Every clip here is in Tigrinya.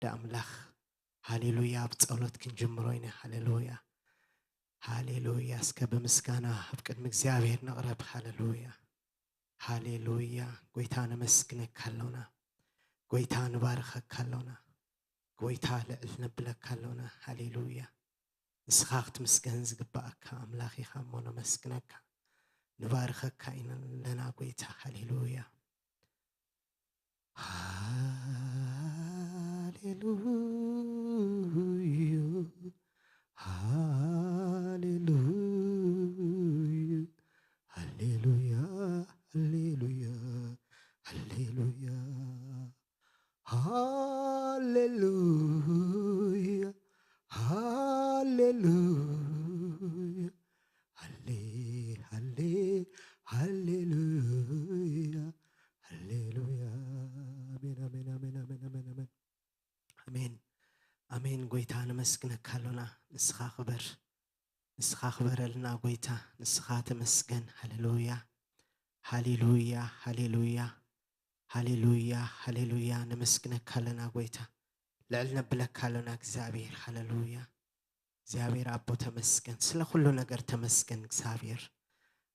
ወዲ ኣምላኽ። ሃሌሉያ። ብጸሎት ክንጅምሮ ኢና። ሃሌሉያ፣ ሃሌሉያ። እስከ ብምስጋና ኣብ ቅድሚ እግዚኣብሔር ንቕረብ። ሃሌሉያ፣ ሃሌሉያ። ጎይታ ነመስግነካ ኣሎና፣ ጎይታ ንባርኸካ ኣሎና፣ ጎይታ ልዕል ነብለካ ኣሎና። ሃሌሉያ። ንስኻ ክትምስገን ዝግባኣካ ኣምላኽ ኢኻ እሞ ነመስግነካ፣ ንባርኸካ ኢና ኣለና ጎይታ። ሃሌሉያ፣ ሃሌሉያ፣ ሃሌሉያ፣ ሃሌሉያ፣ ሃሌሉያ፣ ሃሌሉያ። ሃሌሉያ፣ ሃሌሉያ፣ ሃሌ፣ ሃሌ፣ ሃሌሉያ፣ ሃሌሉያ። ኣሜን፣ ኣሜን፣ ኣሜን፣ ኣሜን፣ ኣሜን፣ ኣሜን። ኣሜን፣ ኣሜን። ጎይታ ነመስግነካ ኣሎና። ንስኻ ክበር፣ ንስኻ ክበረልና ጎይታ፣ ንስኻ ተመስገን። ሃሌሉያ፣ ሃሌሉያ፣ ሃሌሉያ፣ ሃሌሉያ፣ ሃሌሉያ። ነመስግነካ ኣለና ጎይታ፣ ልዕል ነብለካ ኣለና እግዚኣብሔር። ሃሌሉያ፣ እግዚኣብሔር ኣቦ ተመስገን፣ ስለ ኩሉ ነገር ተመስገን እግዚኣብሔር።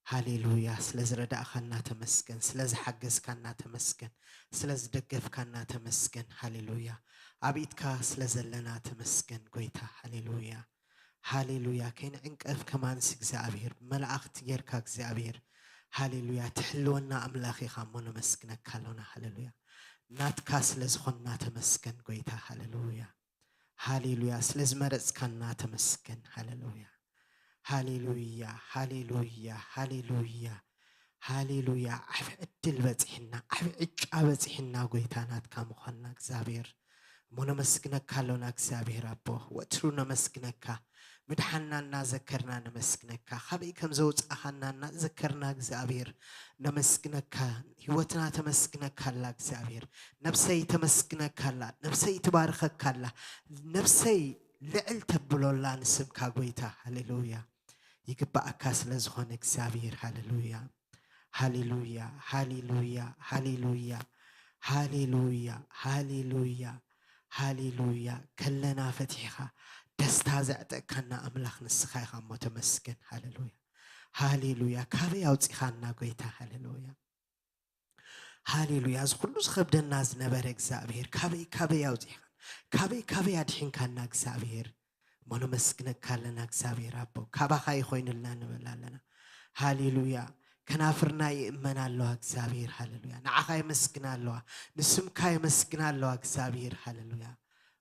ሃሌሉያ፣ ስለ ዝረዳእካና ተመስገን፣ ስለ ዝሓገዝካና ተመስገን፣ ስለ ዝደገፍካና ተመስገን። ሃሌሉያ፣ ኣብ ኢድካ ስለ ዘለና ተመስገን ጎይታ። ሃሌሉያ፣ ሃሌሉያ። ከይንዕንቀፍ ከማንስ እግዚኣብሔር፣ መላእኽቲ ጌርካ እግዚኣብሔር። ሃሌሉያ፣ ትሕልወና ኣምላኽ ኢኻ እሞ ነመስግነካ ኣሎና። ሃሌሉያ፣ ናትካ ስለ ዝኾንና ተመስገን ጎይታ። ሃሌሉያ፣ ሃሌሉያ። ስለ ዝመረጽካና ተመስገን። ሃሌሉያ፣ ሃሌሉያ፣ ሃሌሉያ፣ ሃሌሉያ፣ ሃሌሉያ። ዓቢ ዕድል በጺሕና፣ ዓቢ ዕጫ በጺሕና ጎይታ ናትካ ምዃንና እግዚኣብሔር እሞ ነመስግነካ ኣሎና እግዚኣብሔር ኣቦ። ወትሩ ነመስግነካ፣ ምድሓንና እናዘከርና ነመስግነካ፣ ካበይ ከም ዘውጻኻና እናዘከርና እግዚኣብሔር ነመስግነካ። ህይወትና ተመስግነካ ኣላ እግዚኣብሔር። ነብሰይ ተመስግነካ ኣላ፣ ነብሰይ ትባርከካ ኣላ፣ ነብሰይ ልዕል ተብሎላ ንስምካ ጎይታ። ሃሌሉያ፣ ይግባኣካ ስለ ዝኾነ እግዚኣብሔር። ሃሌሉያ፣ ሃሌሉያ፣ ሃሌሉያ፣ ሃሌሉያ፣ ሃሌሉያ፣ ሃሌሉያ፣ ሃሌሉያ። ከለና ፈቲሕኻ ደስታ ዘዕጠቅካና ኣምላኽ ንስኻ ኢኻ እሞ ተመስገን። ሃሌሉያ፣ ሃሌሉያ። ካበይ ኣውጺኻና ጎይታ? ሃሌሉያ፣ ሃሌሉያ። እዚ ኩሉ ዝኸብደና ዝነበረ እግዚኣብሔር ካበይ ካበይ ኣውጺኻና፣ ካበይ ካበይ ኣድሒንካና እግዚኣብሔር እሞ ነመስግነካ ኣለና እግዚኣብሔር ኣቦ። ካባኻ እዩ ኮይኑልና ንብል ኣለና። ሃሌሉያ። ከናፍርና ይእመና ኣለዋ እግዚኣብሔር። ሃሌሉያ፣ ንዓኻ የመስግና ኣለዋ፣ ንስምካ የመስግና ኣለዋ እግዚኣብሔር። ሃሌሉያ፣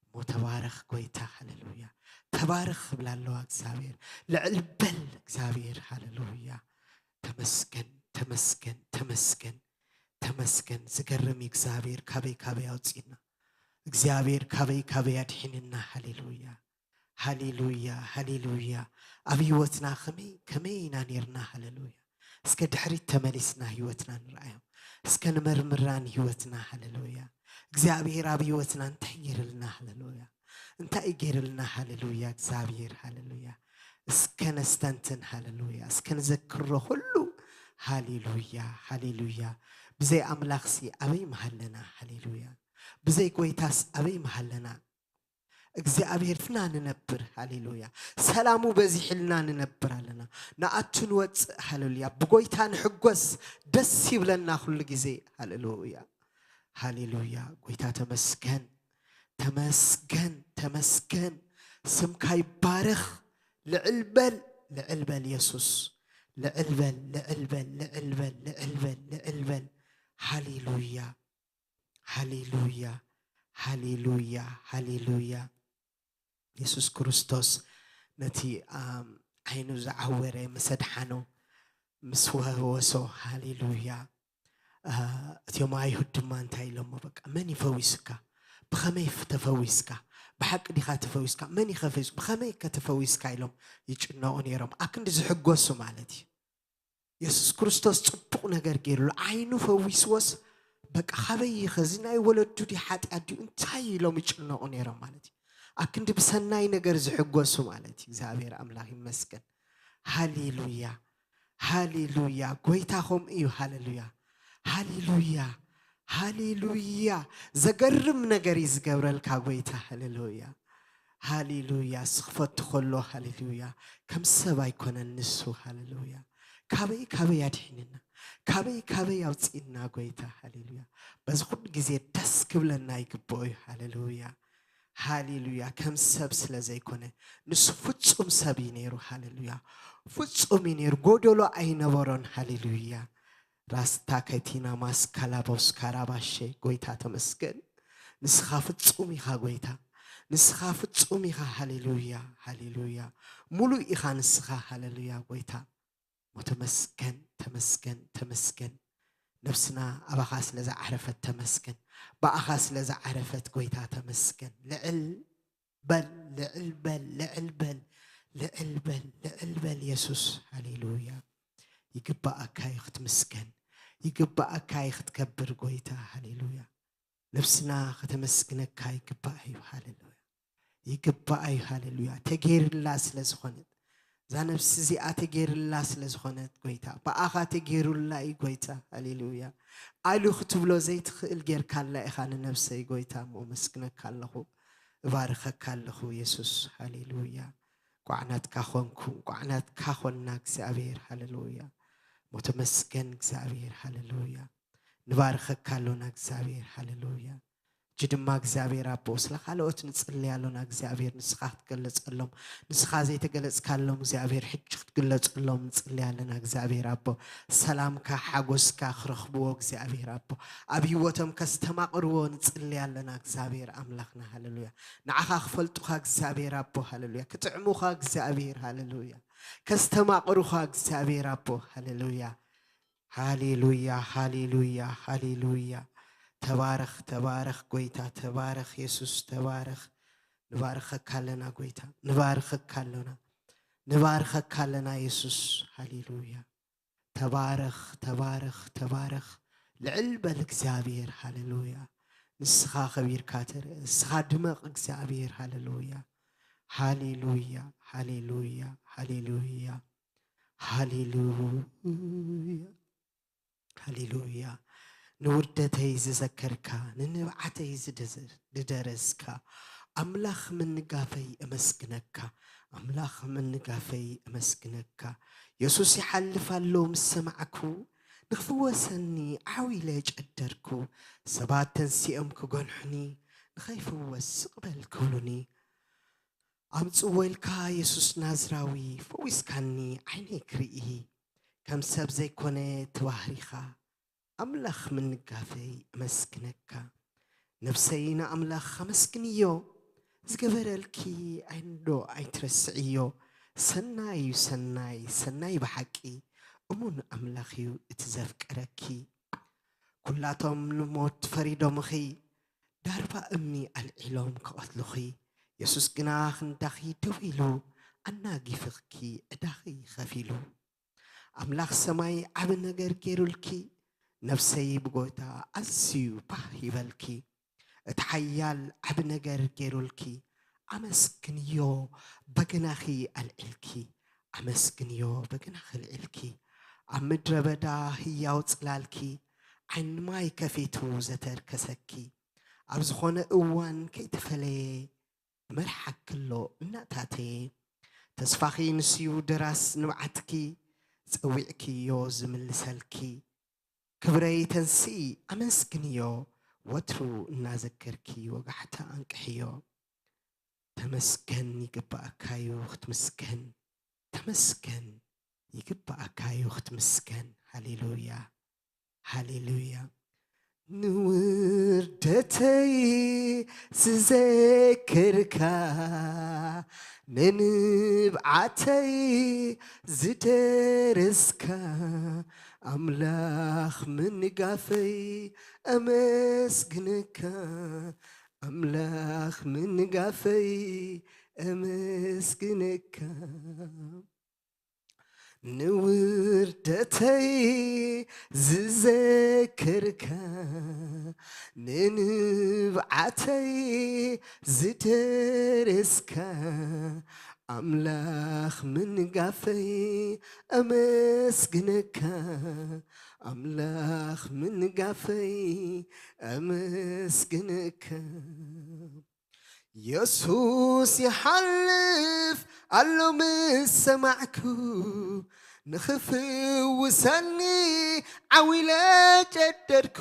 እሞ ተባረኽ ጎይታ። ሃሌሉያ፣ ተባረኽ ክብላ ኣለዋ እግዚኣብሔር። ልዕል በል እግዚኣብሔር። ሃሌሉያ፣ ተመስገን፣ ተመስገን፣ ተመስገን፣ ተመስገን። ዝገርም እዩ እግዚኣብሔር ካበይ ካበይ ኣውፅእና፣ እግዚኣብሔር ካበይ ካበይ ኣድሒንና። ሃሌሉያ፣ ሃሌሉያ፣ ሃሌሉያ። ኣብ ህይወትና ከመይ ከመይ ኢና ነይርና? ሃሌሉያ፣ እስከ ድሕሪት ተመሊስና ህይወትና ንርኣዮ፣ እስከ ንመርምራ ንህይወትና። ሃሌሉያ፣ እግዚኣብሔር ኣብ ህይወትና እንታይ ገይርልና? ሃሌሉያ፣ እንታይ እዩ ገይርልና? ሃሌሉያ፣ እግዚኣብሔር። ሃሌሉያ፣ እስከ ነስተንትን። ሃሌሉያ፣ እስከ ንዘክሮ ኩሉ። ሃሌሉያ፣ ሃሌሉያ። ብዘይ ኣምላኽሲ ኣበይ ምሃለና? ሃሌሉያ፣ ብዘይ ጎይታስ ኣበይ ምሃለና? እግዚኣብሔር ትና ንነብር። ሃሌሉያ፣ ሰላሙ በዚሕልና ንነብር ኣለና። ንኣቱ ንወፅእ። ሃሌሉያ፣ ብጎይታ ንሕጎስ፣ ደስ ይብለና ኩሉ ግዜ። ሃሌሉያ፣ ሃሌሉያ። ጎይታ ተመስገን፣ ተመስገን፣ ተመስገን። ስምካ ይባረኽ። ልዕል በል፣ ልዕል በል የሱስ። ልዕል በል፣ ልዕል በል፣ ልዕል በል፣ ልዕል በል፣ ልዕል በል። ሃሌሉያ፣ ሃሌሉያ፣ ሃሌሉያ፣ ሃሌሉያ። የሱስ ክርስቶስ ነቲ፣ ኣም፣ ዓይኑ ዝዓወረ ምስ ኣድሓኖ፣ ምስ ፈወሶ፣ ሃሌሉያ። እ፣ እቲኦም ኣይሁድ ድማ እንታይ ኢሎሞ? በቃ፣ መን እዩ ፈዊስካ? ብኸመይ ፍ-፣ ተፈዊስካ? ብሓቂ ዲኻ ተፈዊስካ? መን እዩ ከፈዊስ-፣ ብኸመይ ከ ተፈዊስካ? ኢሎም ይጭነቑ ነይሮም። ኣብ ክንዲ ዝሕጎሱ ማለት እዩ። የሱስ ክርስቶስ ጽቡቕ ነገር ገይሩሉ፣ ዓይኑ ፈዊስዎስ፣ በቃ፣ ካበይ እዩ ኸዚ? ናይ ወለዱ ድዩ? ሓጢኣት ድዩ? እንታይ ኢሎም ይጭነቑ ነይሮም ማለት እዩ። ኣብ ክንዲ ብሰናይ ነገር ዝሕጎሱ ማለት እዩ። እግዚኣብሔር ኣምላኽ ይመስገን። ሃሌሉያ፣ ሃሌሉያ። ጎይታ ከምኡ እዩ። ሃሌሉያ፣ ሃሌሉያ፣ ሃሌሉያ። ዘገርም ነገር እዩ ዝገብረልካ ጎይታ። ሃሌሉያ፣ ሃሌሉያ። ስኽፈቱ ከሎ፣ ሃሌሉያ፣ ከም ሰብ ኣይኮነን ንሱ። ሃሌሉያ። ካበይ ካበይ ኣድሒንና፣ ካበይ ካበይ ኣውፅእና ጎይታ። ሃሌሉያ። በዚ ኩሉ ግዜ ደስ ክብለና ይግብኦ እዩ። ሃሌሉያ፣ ሃሌሉያ። ከም ሰብ ስለ ዘይኮነ፣ ንሱ ፍጹም ሰብ እዩ ነይሩ። ሃሌሉያ፣ ፍጹም እዩ ነይሩ፣ ጎደሎ ኣይነበሮን። ሃሌሉያ። ራስታ ከቲና ማስካላቦስ ካራባሼ። ጎይታ ተመስገን። ንስኻ ፍጹም ኢኻ ጎይታ፣ ንስኻ ፍጹም ኢኻ። ሃሌሉያ፣ ሃሌሉያ። ሙሉእ ኢኻ ንስኻ። ሃሌሉያ ጎይታ። ሞ ተመስገን፣ ተመስገን፣ ተመስገን። ነፍስና ኣባኻ ስለ ዝዓረፈት ተመስገን። ብኣኻ ስለ ዝዓረፈት ጎይታ ተመስገን። ልዕል በል፣ ልዕል በል፣ ልዕል በል፣ ልዕል በል፣ ልዕል በል የሱስ። ሃሌሉያ። ይግባኣካ እዩ ክትምስገን፣ ይግባኣካ እዩ ክትከብር ጎይታ። ሃሌሉያ። ነፍስና ከተመስግነካ ይግባእ እዩ። ሃሌሉያ። ይግባኣ እዩ። ሃሌሉያ። ተገይርላ ስለ ዝኾነት፣ እዛ ነፍሲ እዚኣ ተገይርላ ስለ ዝኾነት ጎይታ፣ ብኣኻ ተገይሩላ እዩ ጎይታ። ሃሌሉያ። ኣሉ ክትብሎ ዘይትኽእል ጌርካላ ኢኻ ንነፍሰይ ጎይታ። እሞ መስግነካ ኣለኹ፣ እባርኸካ ኣለኹ የሱስ። ሃሌሉያ። ቋዕ ናትካ ኾንኩ፣ ቋዕ ናትካ ኾንና እግዚኣብሔር። ሃሌሉያ። እሞ ተመስገን እግዚኣብሔር። ሃሌሉያ። ንባርኸካ ኣሎና እግዚኣብሔር። ሃሌሉያ። እጂ ድማ እግዚኣብሔር ኣቦ ስለ ካልኦት ንጽሊ ኣሎና እግዚኣብሔር፣ ንስኻ ክትገለጸሎም፣ ንስኻ ዘይተገለጽካሎም እግዚኣብሔር ሕጂ ክትግለጸሎም ንጽሊ ኣለና እግዚኣብሔር ኣቦ። ሰላምካ ሓጎስካ ክረኽብዎ እግዚኣብሔር ኣቦ፣ ኣብ ህይወቶም ከስተማቕርዎ ንጽሊ ኣለና እግዚኣብሔር ኣምላኽና። ሃሌሉያ። ንዓኻ ክፈልጡኻ እግዚኣብሔር ኣቦ። ሃሌሉያ። ክጥዕሙኻ እግዚኣብሔር። ሃሌሉያ። ከስተማቕሩኻ እግዚኣብሔር ኣቦ። ሃሌሉያ። ሃሌሉያ፣ ሃሌሉያ፣ ሃሌሉያ። ተባረኽ፣ ተባረኽ ጎይታ፣ ተባረኽ የሱስ፣ ተባረኽ። ንባርኸካ ኣለና ጎይታ፣ ንባርኸካ ኣለና፣ ንባርኸካ ኣለና የሱስ። ሃሌሉያ። ተባረኽ፣ ተባረኽ፣ ተባረኽ። ልዕል በል እግዚኣብሔር። ሃሌሉያ። ንስኻ ከቢርካ ትርእ፣ ንስኻ ድመቕ እግዚኣብሔር። ሃሌሉያ፣ ሃሌሉያ፣ ሃሌሉያ፣ ሃሌሉያ፣ ሃሌሉያ። ሃሌሉያ። ንውርደተይ ዝዘከርካ፣ ንንብዓተይ ዝደዘ-፣ ዝደረስካ፣ ኣምላኽ ምንጋፈይ እመስግነካ፣ ኣምላኽ ምንጋፈይ እመስግነካ። የሱስ ይሓልፍ ኣሎ ምስ ሰማዕኩ፣ ንኽፍወሰኒ ዓው ኢለ ጨደርኩ። ሰባት ተንሲኦም ክገንሑኒ፣ ንኸይፍወስ ስቕ በል ክብሉኒ። ኣምጽዎ ኢልካ የሱስ ናዝራዊ፣ ፈዊስካኒ ዓይነይ ክርኢ። ከም ሰብ ዘይኮነ ተባህሪኻ፣ ኣምላኽ ምንጋፈይ እመስግነካ። ነፍሰይ ንኣምላኽ ኣመስግንዮ፣ ዝገበረልኪ ኣይንዶ ኣይትረስዕዮ። ሰናይ እዩ ሰናይ፣ ሰናይ ብሓቂ፣ እሙን ኣምላኽ እዩ እቲ ዘፍቀረኪ። ኩላቶም ንሞት ፈሪዶምኺ፣ ዳርባ እምኒ ኣልዒሎም ክቐትሉኺ፣ የሱስ ግና ክንዳኺ ደው ኢሉ፣ ኣናጊፍኺ ዕዳኺ ኸፊሉ። ኣምላኽ ሰማይ ዓቢ ነገር ገይሩልኪ፣ ነፍሰይ ብጎይታ ኣዝዩ ባህ ይበልኪ። እቲ ሓያል ዓቢ ነገር ገይሩልኪ፣ ኣመስግንዮ በገናኺ ኣልዒልኪ፣ ኣመስግንዮ በገናኺ ኣልዒልኪ። ኣብ ምድረ በዳ ህያው ጽላልኪ፣ ዓይኒ ማይ ከፊቱ ዘተርከሰኪ፣ ኣብ ዝኾነ እዋን ከይተፈለየ መርሓክሎ እናታተየ። ተስፋኺ ንስዩ ደራስ ንብዓትኪ፣ ጸዊዕክዮ ዝምልሰልኪ። ክብረይ ተንስኢ ኣመስግንዮ፣ ወትሩ እናዘከርኪ ወጋሕታ ኣንቅሕዮ። ተመስገን ይግባኣካዩ ክትምስገን፣ ተመስገን ይግባኣካዩ ክትምስገን። ሃሌሉያ፣ ሃሌሉያ። ንውርደተይ ዝዘክርካ፣ ንንብዓተይ ዝደረስካ፣ ኣምላኽ ምንጋፈይ ኣመስግነካ፣ ኣምላኽ ምንጋፈይ ኣመስግነካ። ንውርደተይ ዝዘክርካ፣ ንንብዓተይ ዝደረስካ፣ ኣምላኽ ምንጋፈይ ኣመስግነካ፣ ኣምላኽ ምንጋፈይ ኣመስግነካ። የሱስ ይሓልፍ ኣሎ ምስ ሰማዕኩ፣ ንኽፍውሰኒ ዓው ኢለ ጨደድኩ።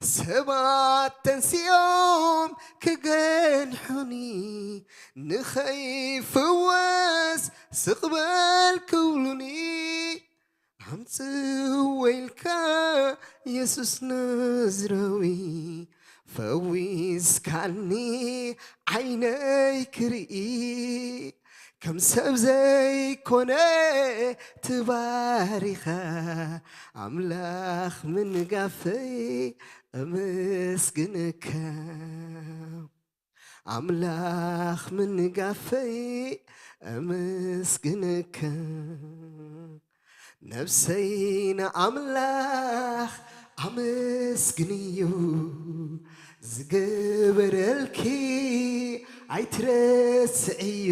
ሰባት ተንሲኦም ክገንሑኒ፣ ንኸይፍወስ ስቕ በል ክብሉኒ። ኣምጽዎ ኢልካ የሱስ ናዝራዊ፣ ፈዊስካኒ ዓይነይ ክርኢ። ከም ሰብ ዘይኮነ ትባሪኻ፣ ኣምላኽ ምንጋፈይ ኣመስግነካ። ኣምላኽ ምንጋፈይ ኣመስግነካ። ነብሰይ ንኣምላኽ ኣመስግንዮ፣ ዝገበረልኪ ኣይትረስዕዮ።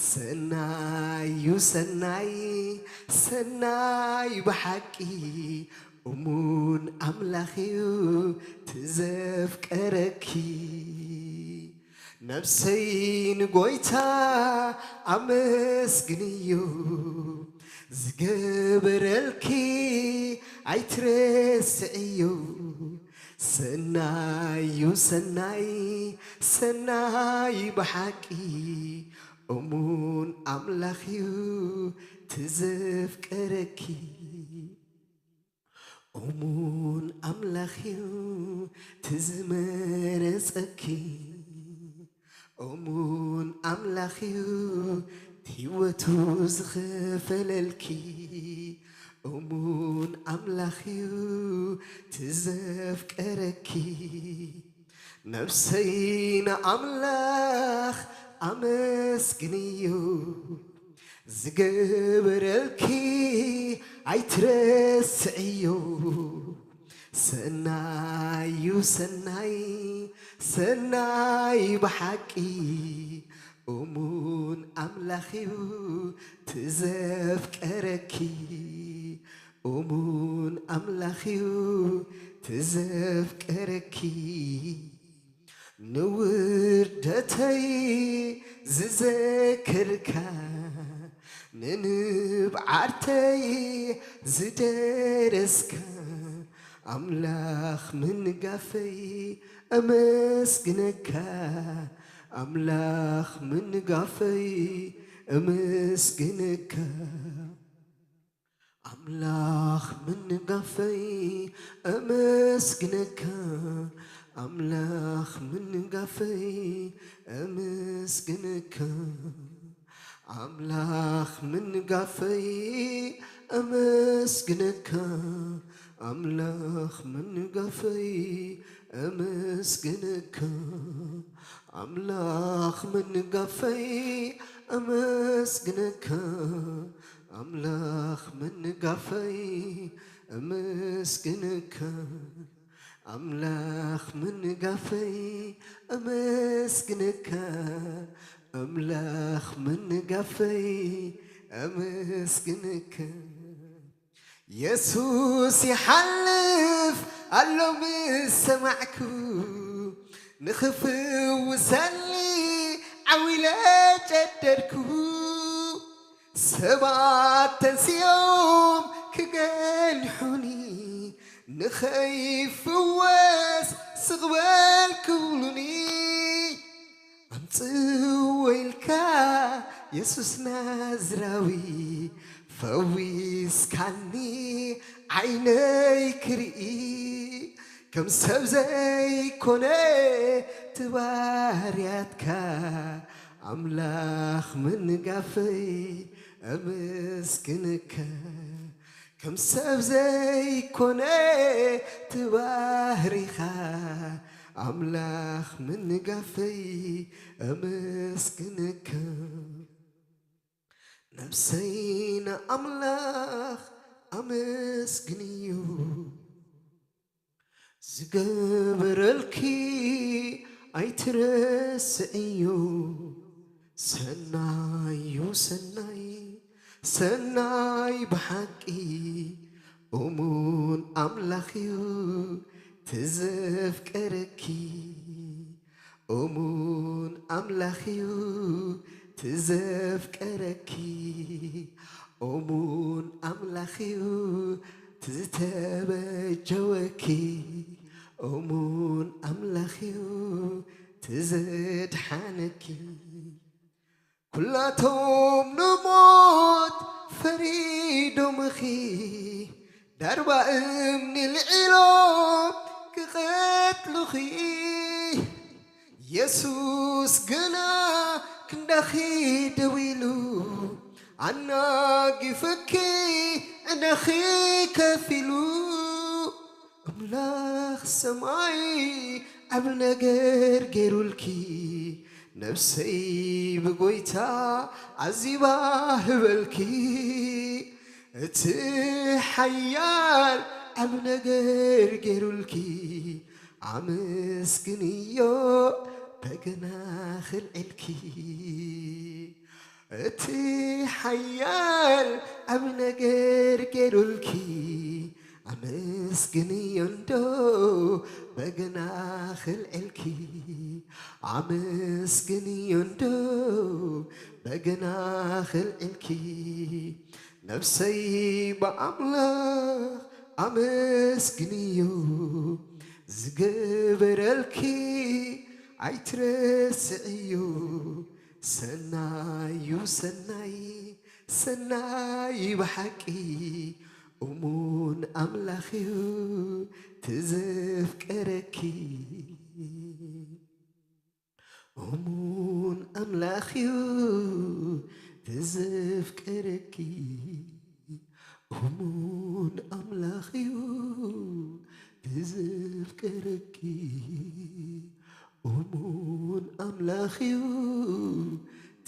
ሰናይ እዩ ሰናይ፣ ሰናይ ብሓቂ፣ እሙን ኣምላኽ እዩ ትዘፍቀረኪ። ነብሰይ ንጎይታ ኣመስግንዮ፣ ዝገበረልኪ ኣይትረስዕዮ። ሰናይ እዩ ሰናይ፣ ሰናይ ብሓቂ፣ እሙን ኣምላኽ እዩ ትዘፍቀረኪ። እሙን ኣምላኽ እዩ ትዝመረጸኪ። እሙን ኣምላኽ እዩ ህይወቱ ዝኸፈለልኪ። እሙን ኣምላኽ እዩ ትዘፍቀረኪ። ነብሰይ ንኣምላኽ ኣመስግንዮ፣ ዝገበረልኪ ኣይትረስዕዮ። ሰናይ እዩ ሰናይ፣ ሰናይ ብሓቂ፣ እሙን ኣምላኽ እዩ ትዘፍቀረኪ። እሙን ኣምላኽ እዩ ትዘፍቀረኪ። ንውርደተይ ዝዘከርካ፣ ንንብዓርተይ ዝደረስካ፣ ኣምላኽ ምንጋፈይ ኣመስግነካ፣ ኣምላኽ ምንጋፈይ ኣመስግነካ። ኣምላኽ ምንጋፈይ ኣመስግነካ፣ ኣምላኽ ምንጋፈይ ኣመስግነካ፣ ኣምላኽ ምንጋፈይ ኣመስግነካ፣ ኣምላኽ ምንጋፈይ ኣመስግነካ፣ ኣምላኽ ምንጋፈይ ኣመስግነካ፣ ኣምላኽ ምንጋፈይ ኣመስግነካ፣ ኣምላኽ ምንጋፈይ ኣመስግነካ፣ ኣምላኽ ምንጋፈይ ኣመስግነካ። የሱስ ይሓልፍ ኣሎ ምስ ሰማዕኩ፣ ንኽፍውሰኒ ዓው ኢለ ጨደድኩ። ሰባት ተንሲኦም ክገንሑኒ፣ ንኸይፍወስ ስቕ በል ክብሉኒ። ኣምጽዎ ኢልካ የሱስ ናዝራዊ፣ ፈዊስካኒ ዓይነይ ክርኢ። ከም ሰብ ዘይኮነ ትባርያትካ፣ ኣምላኽ ምንጋፈይ ኣመስግነካ። ከም ሰብ ዘይኮነ ትባህሪኻ፣ ኣምላኽ ምንጋፈይ ኣመስግነካ። ነብሰይ ንኣምላኽ ኣመስግንዮ፣ ዝገበረልኪ ኣይትረስዕዮ። ሰናይ እዩ ሰናይ፣ ሰናይ ብሓቂ፣ እሙን ኣምላኽ እዩ ትዘፍቀረኪ። እሙን ኣምላኽ እዩ ትዘፍቀረኪ፣ እሙን ኣምላኽ እዩ ትዝተበጀወኪ፣ እሙን ኣምላኽ እዩ ትዘድሓነኪ። ኩላቶም ንሞት ፈሪዶምኺ፣ ዳርባ እምኒ ልዒሎም ክቐትሉኺ። የሱስ ግና ክንዳኺ ደው ኢሉ፣ ኣናጊፈኪ ዕዳኺ ከፊሉ። ኣምላኽ ሰማይ ዓቢ ነገር ገይሩልኪ፣ ነፍሰይ ብጎይታ ኣዚባ ህበልኪ። እቲ ሓያል ዓቢ ነገር ገይሩልኪ፣ ኣመስግንዮ በገና ኽልዕልኪ። እቲ ሓያል ዓቢ ነገር ገይሩልኪ፣ ኣመስግንዮ እንዶ በገና ኽልዕልኪ። ኣመስግንዮ እንዶ በገና ኽልዕልኪ። ነፍሰይ ብኣምላኽ ኣመስግንዮ፣ ዝገበረልኪ ኣይትረስዕዮ። ሰናይ እዩ ሰናይ፣ ሰናይ ብሓቂ፣ እሙን ኣምላኽ እዩ ትዘፍቀረኪ። እሙን ኣምላኽ እዩ ትዘፍቀረኪ። እሙን ኣምላኽ እዩ ትዘፍቀረኪ። እሙን ኣምላኽ እዩ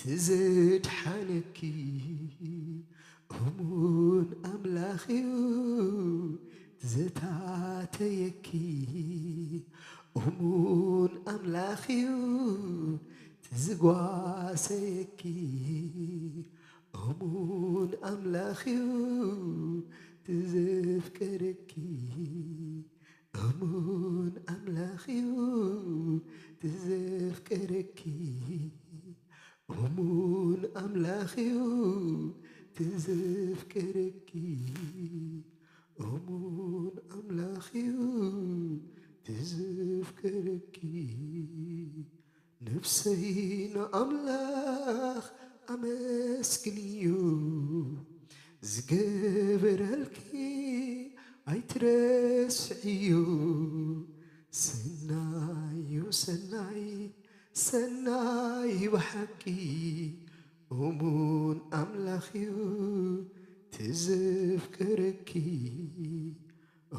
ትዘድሓነኪ። እሙን ኣምላኽ እዩ ትዘታተየኪ። እሙን ኣምላኽ እዩ ትዝጓሰየኪ። እሙን ኣምላኽ እዩ ትዘፍቀረኪ። እሙን ኣምላኽ እዩ ትዘፍቀረኪ። እሙን ኣምላኽ እዩ ትዘፍቀረኪ። እሙን ኣምላኽ እዩ ትዘፍቀረኪ። ነፍሰይ ንኣምላኽ ኣመስግንዮ፣ ዝገበረልኪ ኣይትረስዕዮ። ሰናይ እዩ ሰናይ፣ ሰናይ ብሓቂ፣ እሙን ኣምላኽ እዩ ትዘፍቀረኪ።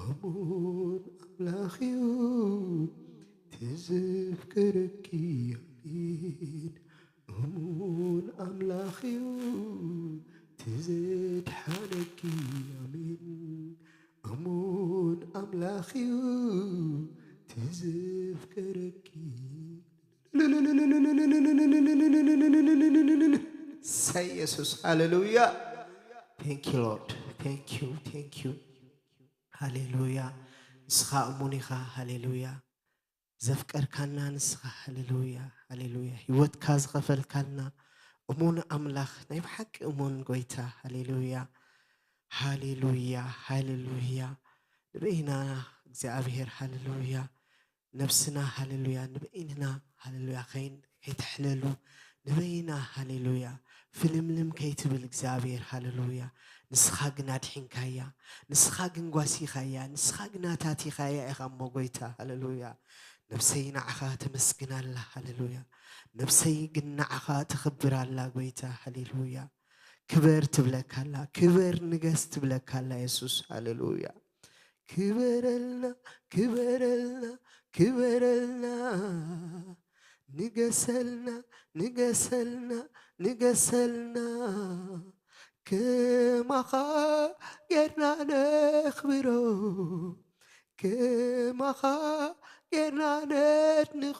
እሙን ኣምላኽ እዩ ትዘፍቀረኪ። ኣሜን። እሙን ኣምላኽ እዩ ትዘድሓነኪ። ኣሜን። እሙን ኣምላኽ እዩ ትዘፍቀረኪ። ሰይ የሱስ፣ ሃሌሉያ። Thank you Lord, thank you, thank you። ሃሌሉያ። ንስኻ እሙን ኢኻ። ሃሌሉያ። ዘፍቀርካና ንስኻ። ሃሌሉያ፣ ሃሌሉያ። ህይወትካ ዝኸፈልካልና እሙን ኣምላኽ፣ ናይ ብሓቂ እሙን ጎይታ። ሃሌሉያ፣ ሃሌሉያ፣ ሃሌሉያ። ንበይና እግዚኣብሔር፣ ሃሌሉያ። ነብስና፣ ሃሌሉያ፣ ንበይንና፣ ሃሌሉያ፣ ከይን-፣ ከይተሕለሉ፣ ንበይና፣ ሃሌሉያ፣ ፍልምልም ከይትብል እግዚኣብሔር፣ ሃሌሉያ። ንስኻ ግን ኣድሒንካያ፣ ንስኻ ግን ጓሲኻያ፣ ንስኻ ግን ኣታቲኻያ ኢኻ እሞ ጎይታ፣ ሃሌሉያ። ነብሰይ ንዓኻ ተመስግን ኣላ፣ ሃሌሉያ። ነብሰይ ግን ንዓኻ ተኽብር ኣላ ጎይታ፣ ሃሌሉያ። ክበር ትብለካ ኣላ፣ ክበር ንገስ ትብለካ ኣላ የሱስ፣ ሃሌሉያ። ክበረልና፣ ክበረልና፣ ክበረልና፣ ንገሰልና፣ ንገሰልና፣ ንገሰልና። ከማኻ ጌርና ነኽብሮ፣ ከማኻ ጌርና ነድንቖ።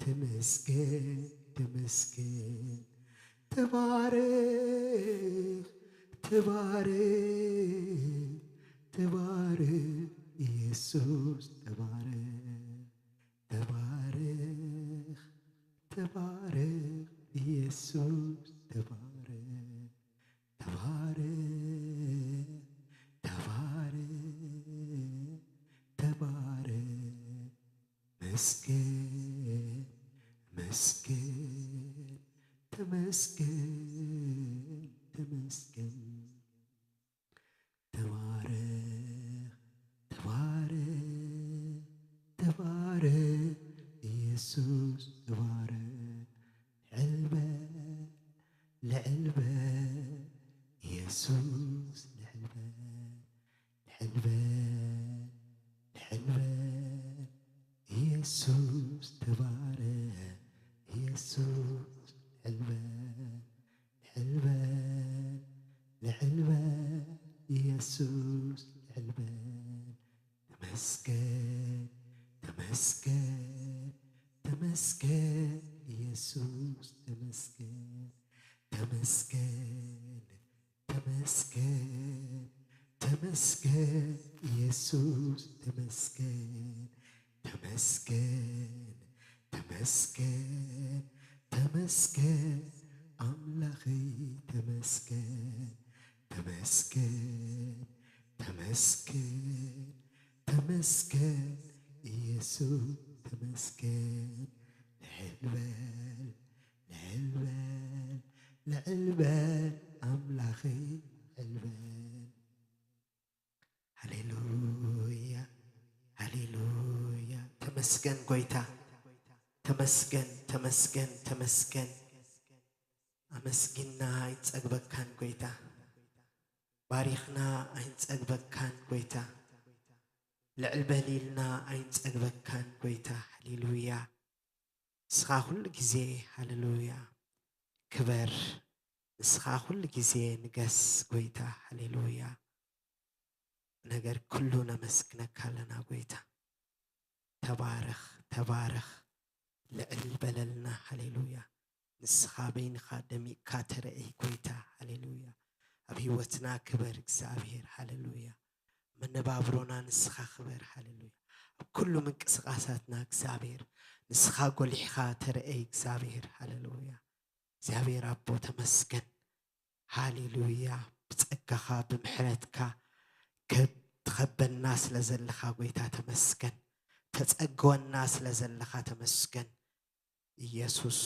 ተመስገን፣ ተመስገን። ተባረኽ፣ ተባረኽ፣ ተባረኽ፣ ኢየሱስ ተባረኽ። ተባረኽ፣ ተባረኽ፣ ኢየሱስ ተባረኽ። ተባረኽ፣ ተባረኽ፣ ተባረኽ። መስገን፣ መስገን፣ ተመስገን፣ ተመስገን። ተባረኽ፣ ተባረኽ፣ ተባረኽ፣ ኢየሱስ ተባረኽ። ልዕል በል፣ ልዕል በል፣ ኢየሱስ ልዕል በል፣ ልዕል በል፣ ልዕል በል፣ ኢየሱስ ተባረኽ፣ ኢየሱስ ልዕል በል፣ ልዕል በል፣ ልዕል በል፣ ኢየሱስ ልዕል በል። ተመስገን፣ ተመስገን፣ ተመስገን፣ ኢየሱስ ተመስገን፣ ተመስገን፣ ተመስገን፣ ተመስገን፣ ኢየሱስ ተመስገን፣ ተመስገን፣ ተመስገን፣ ተመስገን፣ ኣምላኸይ ተመስገን፣ ተመስገን፣ ተመስገን፣ ተመስገን፣ ኢየሱስ ተመስገን። ልዕል በል፣ ልዕል በል፣ ልዕል በል፣ ኣምላኸይ ልዕል በል። ሃሌሉያ፣ ሃሌሉያ። ተመስገን ጎይታ፣ ተመስገን፣ ተመስገን፣ ተመስገን። ኣመስጊንና ኣይንጸግበካን ጎይታ፣ ባሪኽና ኣይንጸግበካን ጎይታ፣ ልዕል በል ኢልና ኣይንጸግበካን ጎይታ። ሃሌሉያ። ንስኻ ኩሉ ግዜ፣ ሃሌሉያ፣ ክበር። ንስኻ ኩሉ ግዜ ንገስ ጎይታ። ሃሌሉያ። ነገር ኩሉ ነመስግነካ ኣለና ጎይታ። ተባረኽ፣ ተባረኽ፣ ልዕል በለልና። ሃሌሉያ። ንስኻ በይንኻ ደሚቕካ ተረእይ ጎይታ። ሃሌሉያ። ኣብ ህይወትና ክበር እግዚኣብሔር። ሃሌሉያ። መነባብሮና ንስኻ ክበር። ሃሌሉያ። ኣብ ኩሉ ምንቅስቓሳትና እግዚኣብሔር ንስኻ ጎሊሕኻ ተረእይ እግዚኣብሔር። ሃሌሉያ። እግዚኣብሔር ኣቦ ተመስገን። ሃሌሉያ። ብጸጋኻ ብምሕረትካ ክትኸበና ስለ ዘለኻ ጎይታ ተመስገን። ተጸግወና ስለ ዘለኻ ተመስገን። ኢየሱስ፣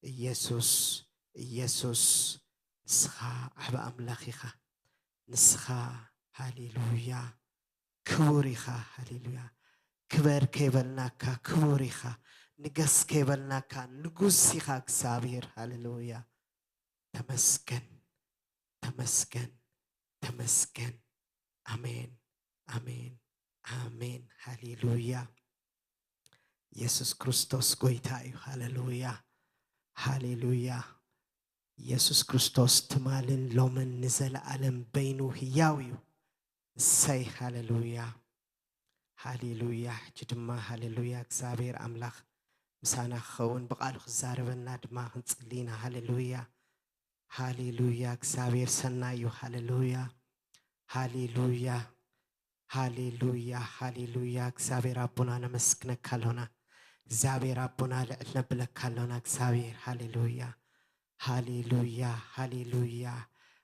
ኢየሱስ፣ ኢየሱስ፣ ንስኻ ዓቢ ኣምላኽ ኢኻ። ንስኻ፣ ሃሌሉያ፣ ክቡር ኢኻ። ሃሌሉያ። ክበር ከይበልናካ ክቡር ኢኻ። ንገስ ከይበልናካ ንጉስ ኢኻ እግዚኣብሔር። ሃሌሉያ። ተመስገን፣ ተመስገን፣ ተመስገን። ኣሜን፣ ኣሜን፣ ኣሜን። ሃሌሉያ። ኢየሱስ ክርስቶስ ጎይታ እዩ። ሃሌሉያ፣ ሃሌሉያ። ኢየሱስ ክርስቶስ ትማልን ሎምን ንዘለኣለም በይኑ ህያው እዩ። እሰይ፣ ሃሌሉያ፣ ሃሌሉያ። ሕጂ ድማ ሃሌሉያ፣ እግዚኣብሔር ኣምላኽ ምሳና ክኸውን ብቓሉ ክዛረበና ድማ ክንጽሊ ኢና። ሃሌሉያ፣ ሃሌሉያ። እግዚኣብሔር ሰናይ እዩ። ሃሌሉያ፣ ሃሌሉያ፣ ሃሌሉያ፣ ሃሌሉያ። እግዚኣብሔር ኣቦና ነመስግነካ ኣሎና። እግዚኣብሔር ኣቦና ልዕል ነብለካ ኣሎና። እግዚኣብሔር፣ ሃሌሉያ፣ ሃሌሉያ፣ ሃሌሉያ፣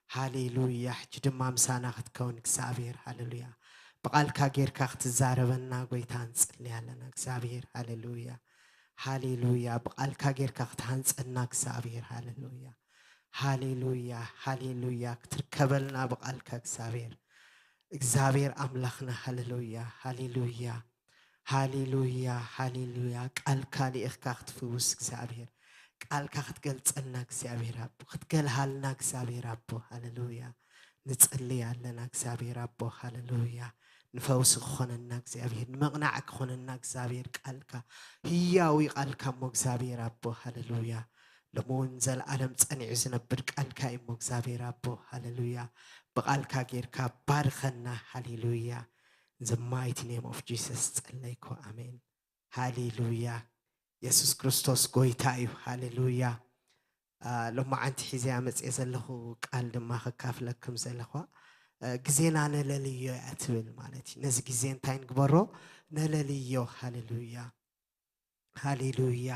ሃሌሉያ። ሕጂ ድማ ምሳና ክትከውን እግዚኣብሔር፣ ሃሌሉያ። ብቓልካ ጌርካ ክትዛረበና ጎይታ ንጽሊ ኣለና እግዚኣብሔር፣ ሃሌሉያ፣ ሃሌሉያ። ብቓልካ ጌርካ ክትሃንጸና እግዚኣብሔር፣ ሃሌሉያ፣ ሃሌሉያ፣ ሃሌሉያ። ክትርከበልና ብቓልካ እግዚኣብሔር፣ እግዚኣብሔር ኣምላኽና፣ ሃሌሉያ፣ ሃሌሉያ፣ ሃሌሉያ፣ ሃሌሉያ። ቃልካ ልኢኽካ ክትፍውስ እግዚኣብሔር፣ ቃልካ ክትገልጸልና እግዚኣብሔር ኣቦ፣ ክትገልሃልና እግዚኣብሔር ኣቦ፣ ሃሌሉያ። ንጽሊ ኣለና እግዚኣብሔር ኣቦ፣ ሃሌሉያ። ንፈውሲ ክኾነና እግዚኣብሔር፣ ንምቕናዕ ክኾነና እግዚኣብሔር ቃልካ፣ ህያዊ ቃልካ እሞ እግዚኣብሔር ኣቦ፣ ሃሌሉያ። ሎሚ እውን ዘለኣለም ጸኒዑ ዝነብር ቃልካ እዩ እሞ እግዚኣብሔር ኣቦ፣ ሃሌሉያ። ብቓልካ ጌርካ ባርኸና፣ ሃሌሉያ። In the mighty name of Jesus ጸለይኩ፣ ኣሜን። ሃሌሉያ። የሱስ ክርስቶስ ጎይታ እዩ። ሃሌሉያ። ሎማዓንቲ ሒዘያ መፅየ ዘለኹ ቃል ድማ ከካፍለኩም ዘለኹ ግዜና ነለልዮ እያ ትብል ማለት እዩ። ነዚ ግዜ እንታይ ንግበሮ? ነለልዮ። ሃሌሉያ፣ ሃሌሉያ፣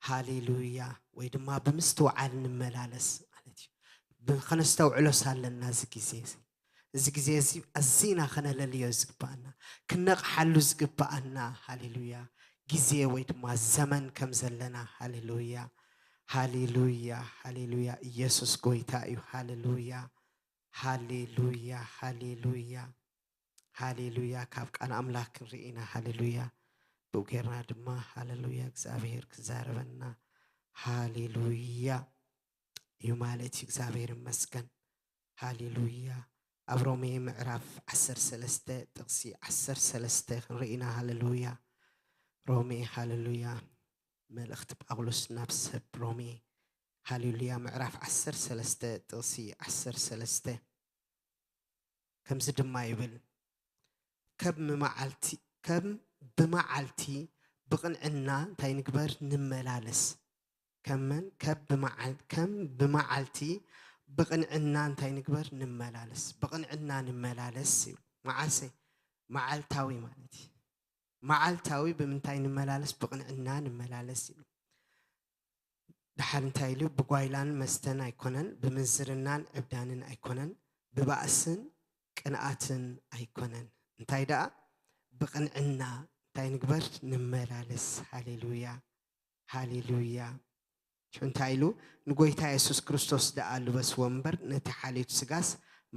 ሃሌሉያ። ወይ ድማ ብምስትውዓል ንመላለስ ማለት እዩ። ከነስተውዕሎስ ኣለና እዚ ግዜ እዚ። እዚ ግዜ እዚ ኣዚና ከነለልዮ ዝግባኣና፣ ክነቕሓሉ ዝግባኣና፣ ሃሌሉያ፣ ግዜ ወይ ድማ ዘመን ከም ዘለና። ሃሌሉያ፣ ሃሌሉያ፣ ሃሌሉያ። ኢየሱስ ጎይታ እዩ። ሃሌሉያ፣ ሃሌሉያ፣ ሃሌሉያ፣ ሃሌሉያ። ካብ ቃል ኣምላክ ክንርኢ ኢና። ሃሌሉያ። ብኡ ጌርና ድማ ሃሌሉያ እግዚኣብሔር ክዛረበና። ሃሌሉያ እዩ ማለት እዩ። እግዚኣብሔር ይመስገን። ሃሌሉያ። ኣብ ሮሜ ምዕራፍ ዓሰርተ ሰለስተ ጥቕሲ ዓሰርተ ሰለስተ ክንርኢ ኢና። ሃሌሉያ። ሮሜ፣ ሃሌሉያ። መልእኽቲ ጳውሎስ ናብ ሰብ ሮሜ፣ ሃሌሉያ፣ ምዕራፍ ዓሰርተ ሰለስተ ጥቕሲ ዓሰርተ ሰለስተ ከምዚ ድማ ይብል፣ ከም መዓልቲ፣ ከም ብመዓልቲ ብቕንዕና እንታይ ንግበር? ንመላለስ። ከመን ከም ብመዓል-፣ ከም ብመዓልቲ ብቕንዕና እንታይ ንግበር? ንመላለስ። ብቕንዕና ንመላለስ ይብል። መዓሰ? መዓልታዊ ማለት እዩ። መዓልታዊ ብምንታይ ንመላለስ? ብቕንዕና ንመላለስ ይብል። ደሓር እንታይ ኢሉ? ብጓይላን መስተን ኣይኮነን፣ ብምንዝርናን ዕብዳንን ኣይኮነን፣ ብባእስን ቅንኣትን ኣይኮነን። እንታይ ደኣ? ብቕንዕና እንታይ ንግበር? ንመላለስ። ሃሌሉያ፣ ሃሌሉያ። ሽዑ እንታይ ኢሉ? ንጎይታ የሱስ ክርስቶስ ደኣ ልበስዎ እምበር፣ ነቲ ሓልዮት ስጋስ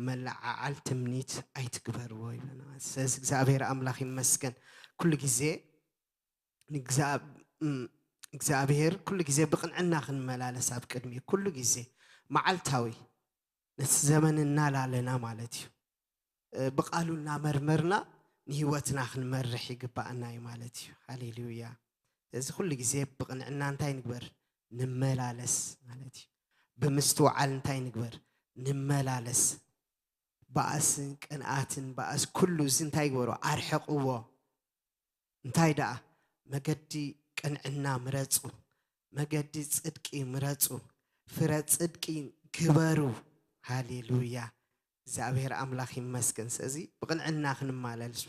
መለዓዓል ትምኒት ኣይትግበርዎ ይብለና። ስለዚ እግዚኣብሔር ኣምላኽ ይመስገን። ኩሉ ግዜ ንእግዚኣብ-፣ እም፣ እግዚኣብሔር ኩሉ ግዜ ብቕንዕና ክንመላለስ ኣብ ቅድሚ ኩሉ ግዜ መዓልታዊ ነቲ ዘመን እናላለና ማለት እዩ። እ፣ ብቓሉ እናመርመርና ንህይወትና ክንመርሕ ይግባኣና እዩ ማለት እዩ። ሃሌሉያ። ስለዚ ኩሉ ግዜ ብቕንዕና እንታይ ንግበር? ንመላለስ ማለት እዩ። ብምስትውዓል እንታይ ንግበር? ንመላለስ። ባእስን ቅንኣትን፣ ባእስ ኩሉ እዚ እንታይ ግበሮ? ኣርሕቕዎ። እንታይ ደኣ? መገዲ ቅንዕና ምረጹ፣ መገዲ ጽድቂ ምረጹ፣ ፍረ ጽድቂ ግበሩ። ሃሌሉያ። እግዚኣብሔር ኣምላኽ ይመስገን። ስለዚ ብቕንዕና ክንመላለስ፣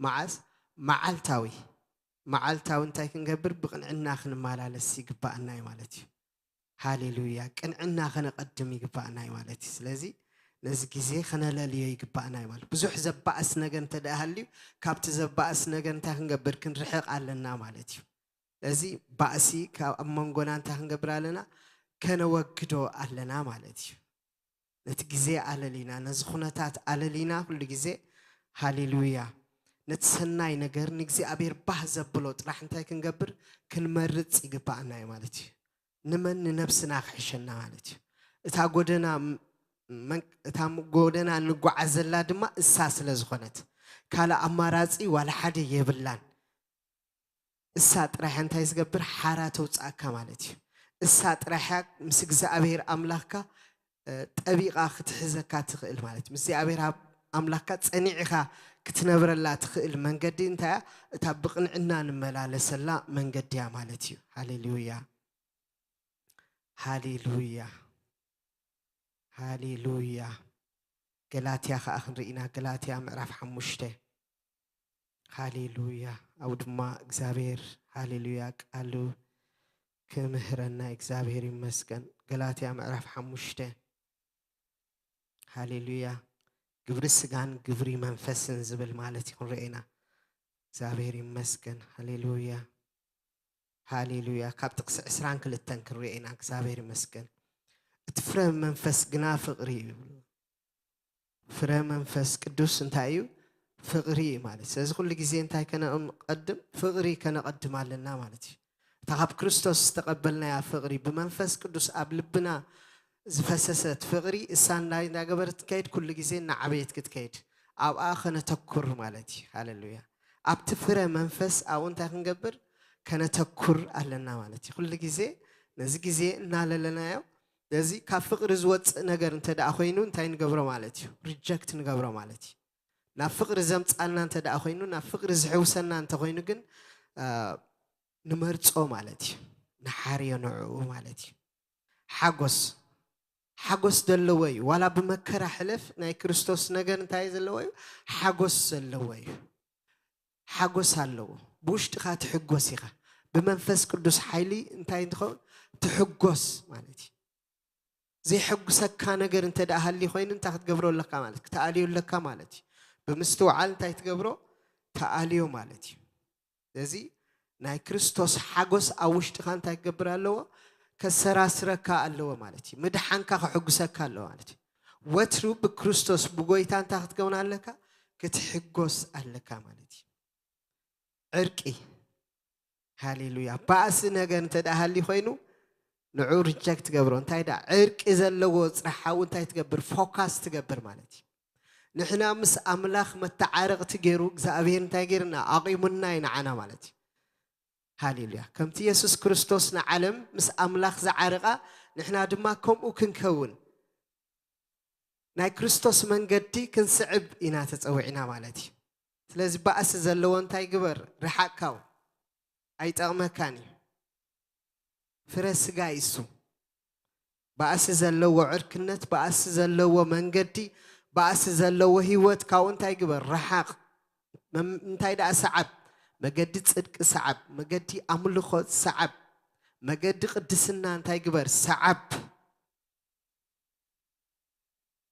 መዓስ? መዓልታዊ፣ መዓልታዊ እንታይ ክንገብር? ብቕንዕና ክንመላለስ ይግባኣና እዩ ማለት እዩ። ሃሌሉያ። ቅንዕና ከነቐድም ይግባኣና እዩ ማለት እዩ። ስለዚ ነዚ ግዜ ከነለልዮ ይግባኣና እዩ ማለት። ብዙሕ ዘባእስ ነገር እንተ ደኣ ሃልዩ፣ ካብቲ ዘባእስ ነገር እንታይ ክንገብር? ክንርሕቕ ኣለና ማለት እዩ። ስለዚ ባእሲ ካብ ኣብ መንጎና እንታይ ክንገብር ኣለና? ከነወግዶ ኣለና ማለት እዩ። ነቲ ግዜ ኣለሊና፣ ነዚ ኩነታት ኣለሊና ኩሉ ግዜ፣ ሃሌሉያ፣ ነቲ ሰናይ ነገር ንእግዚኣብሔር ባህ ዘብሎ ጥራሕ እንታይ ክንገብር? ክንመርጽ ይግባኣና እዩ ማለት እዩ። ንመን? ንነብስና ክሕሸና ማለት እዩ። እታ ጎደና ም-፣ መን-፣ እታ ም-፣ ጎደና እንጓዓዘላ ድማ እሳ ስለ ዝኾነት፣ ካልእ ኣማራጺ ዋላ ሓደ የብላን። እሳ ጥራሕ እንታይ ዝገብር? ሓራ ተውፅኣካ ማለት እዩ። እሳ ጥራሕ እያ ምስ እግዚኣብሔር ኣምላኽካ፣ እ፣ ጠቢቓ ክትሕዘካ ትኽእል ማለት እዩ። ምስ እግዚኣብሔር ኣብ-፣ ኣምላኽካ ጸኒዕኻ ክትነብረላ ትኽእል መንገዲ እንታይ እያ? እታ ብቕንዕና ንመላለሰላ መንገዲ እያ ማለት እዩ። ሃሌሉያ። ሃሌሉያ። ሃሌሉያ። ገላትያ ኸዓ ክንርኢ ኢና። ገላትያ ምዕራፍ ሓሙሽተ። ሃሌሉያ። ኣብኡ ድማ እግዚኣብሔር፣ ሃሌሉያ፣ ቃሉ ክምህረና እግዚኣብሔር ይመስገን። ገላትያ ምዕራፍ ሓሙሽተ። ሃሌሉያ። ግብሪ ስጋን ግብሪ መንፈስን ዝብል ማለት እዩ ክንርኢ ኢና። እግዚኣብሔር ይመስገን። ሃሌሉያ። ሃሌሉያ። ካብ ጥቕሲ ዕስራን ክልተን ክንርኢ ኢና። እግዚኣብሔር ይመስገን። እቲ ፍረ መንፈስ ግና ፍቕሪ እዩ። ፍረ መንፈስ ቅዱስ እንታይ እዩ? ፍቕሪ እዩ ማለት። ስለዚ ኩሉ ግዜ እንታይ ከነቐድም? ፍቕሪ ከነቐድም ኣለና ማለት እዩ። እታ ካብ ክርስቶስ ዝተቐበልናያ ፍቕሪ፣ ብመንፈስ ቅዱስ ኣብ ልብና ዝፈሰሰት ፍቕሪ፣ እሳ እንታይ እንዳገበረት ትከይድ? ኩሉ ግዜ እናዓበየት ክትከይድ፣ ኣብኣ ከነተኩር ማለት እዩ። ሃሌሉያ። ኣብቲ ፍረ መንፈስ ኣብኡ እንታይ ክንገብር? ከነተኩር ኣለና ማለት እዩ። ኩሉ ግዜ ነዚ ግዜ እናለለናዮ፣ ነዚ ካብ ፍቕሪ ዝወፅእ ነገር እንተ ደኣ ኮይኑ እንታይ ንገብሮ ማለት እዩ? ሪጀክት ንገብሮ ማለት እዩ። ናብ ፍቕሪ ዘምፃና እንተ ደኣ ኮይኑ፣ ናብ ፍቕሪ ዝሕውሰና እንተ ኮይኑ ግን፣ አ፣ ንመርጾ ማለት እዩ። ንሓርዮ ንዕኡ ማለት እዩ። ሓጎስ ሓጎስ ዘለዎ እዩ። ዋላ ብመከራ ሕለፍ፣ ናይ ክርስቶስ ነገር እንታይ ዘለዎ እዩ? ሓጎስ ዘለዎ እዩ። ሓጎስ ኣለዎ። ብውሽጥኻ ትሕጎስ ኢኻ። ብመንፈስ ቅዱስ ሓይሊ እንታይ እንትኸውን? ትሕጎስ ማለት እዩ። ዘይሐጉሰካ ነገር እንተ ደኣ ሃልዩ ኮይኑ እንታይ ክትገብሮ ኣለካ ማለት? ክትኣልዮ ኣለካ ማለት እዩ። ብምስትውዓል እንታይ ትገብሮ? ተኣልዮ ማለት እዩ። ስለዚ ናይ ክርስቶስ ሓጎስ ኣብ ውሽጥኻ እንታይ ክገብር ኣለዎ? ከሰራስረካ ኣለዎ ማለት እዩ። ምድሓንካ ከሕጉሰካ ኣለዎ ማለት እዩ። ወትሩ ብክርስቶስ ብጎይታ እንታይ ክትከውን ኣለካ? ክትሕጎስ ኣለካ ማለት እዩ። ዕርቂ። ሃሌሉያ። ባእሲ ነገር እንተ ደኣ ሃልዩ ኮይኑ ንዑ ሪጀክት ገብሮ። እንታይ ደኣ ዕርቂ ዘለዎ ጽራሕ ሓው እንታይ ትገብር? ፎካስ ትገብር ማለት እዩ። ንሕና ምስ ኣምላኽ መተዓረቕቲ ገይሩ እግዚኣብሔር እንታይ ገይርና? ኣቑሙና እዩ ንዓና ማለት እዩ። ሃሌሉያ። ከምቲ የሱስ ክርስቶስ ንዓለም ምስ ኣምላኽ ዝዓረቓ ንሕና ድማ ከምኡ ክንከውን ናይ ክርስቶስ መንገዲ ክንስዕብ ኢና ተጸዊዕና ማለት እዩ። ስለዚ ባእሲ ዘለዎ እንታይ ግበር? ርሓቕ ካብኡ። ኣይጠቕመካን እዩ። ፍረ ስጋ እዩ እሱ። ባእሲ ዘለዎ ዕርክነት፣ ባእሲ ዘለዎ መንገዲ፣ ባእሲ ዘለዎ ህይወት ካብኡ እንታይ ግበር? ርሓቕ። መም-፣ እንታይ ደኣ ሰዓብ? መገዲ ጽድቂ ሰዓብ፣ መገዲ ኣምልኾ ሰዓብ፣ መገዲ ቅድስና እንታይ ግበር? ሰዓብ።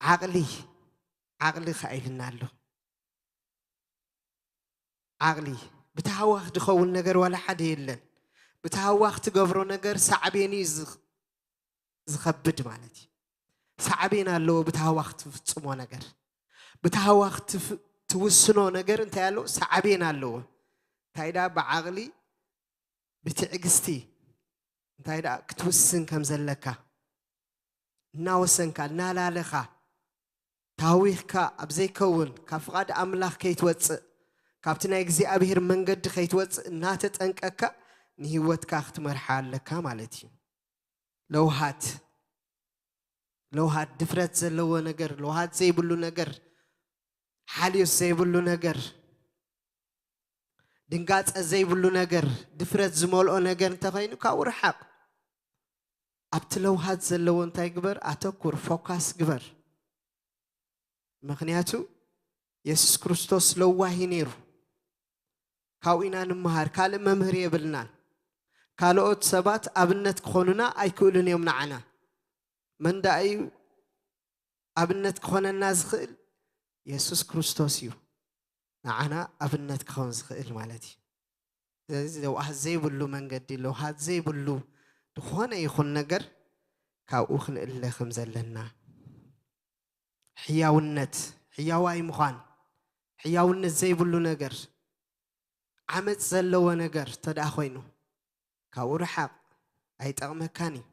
ዓቕሊ፣ ዓቕሊ ከኣ ኢልና ኣሎ። ዓቕሊ፣ ብታህዋኽ ዝኸውን ነገር ዋላ ሓደ የለን። ብታህዋኽ ትገብሮ ነገር ሳዕቤን እዩ ዝኽ-፣ ዝኸብድ ማለት እዩ። ሳዕቤን ኣለዎ ብታህዋኽ ትፍጽሞ ነገር። ብታህዋኽ ትፍ-፣ ትውስኖ ነገር እንታይ ኣለዎ? ሳዕቤን ኣለዎ። እንታይ ደኣ ብዓቕሊ፣ ብትዕግስቲ እንታይ ደኣ ክትውስን ከም ዘለካ፣ እናወሰንካ፣ እናላለኻ፣ ታዊኽካ ኣብ ዘይከውን፣ ካብ ፍቓድ ኣምላኽ ከይትወጽእ፣ ካብቲ ናይ እግዚኣብሔር መንገዲ ከይትወጽእ እናተጠንቀቅካ ንህይወትካ ክትመርሓ ኣለካ ማለት እዩ። ለውሃት፣ ለውሃት፣ ድፍረት ዘለዎ ነገር፣ ለውሃት ዘይብሉ ነገር፣ ሓልዮት ዘይብሉ ነገር፣ ድንጋጸ ዘይብሉ ነገር፣ ድፍረት ዝመልኦ ነገር እንተኸይኑ ካብኡ ርሓቕ። ኣብቲ ለውሃት ዘለዎ እንታይ ግበር? ኣተኩር፣ ፎካስ ግበር። ምኽንያቱ የሱስ ክርስቶስ ለዋህ እዩ ነይሩ። ካብኡ ኢና ንምሃር፣ ካልእ መምህር የብልናን። ካልኦት ሰባት ኣብነት ክኾኑና ኣይክእሉን እዮም ንዓና። መን ደኣ እዩ ኣብነት ክኾነና ዝኽእል? የሱስ ክርስቶስ እዩ ንዓና ኣብነት ክኸውን ዝኽእል ማለት እዩ። ስለዚ ለውሃት ዘይብሉ መንገዲ፣ ለውሃት ዘይብሉ ዝኾነ ይኹን ነገር ካብኡ ክንእለ ከም ዘለና፣ ሕያውነት፣ ሕያዋይ ምዃን፣ ሕያውነት ዘይብሉ ነገር፣ ዓመጽ ዘለዎ ነገር ተደኣ ኮይኑ ካብኡ ርሓቕ፣ ኣይጠቕመካን እዩ፣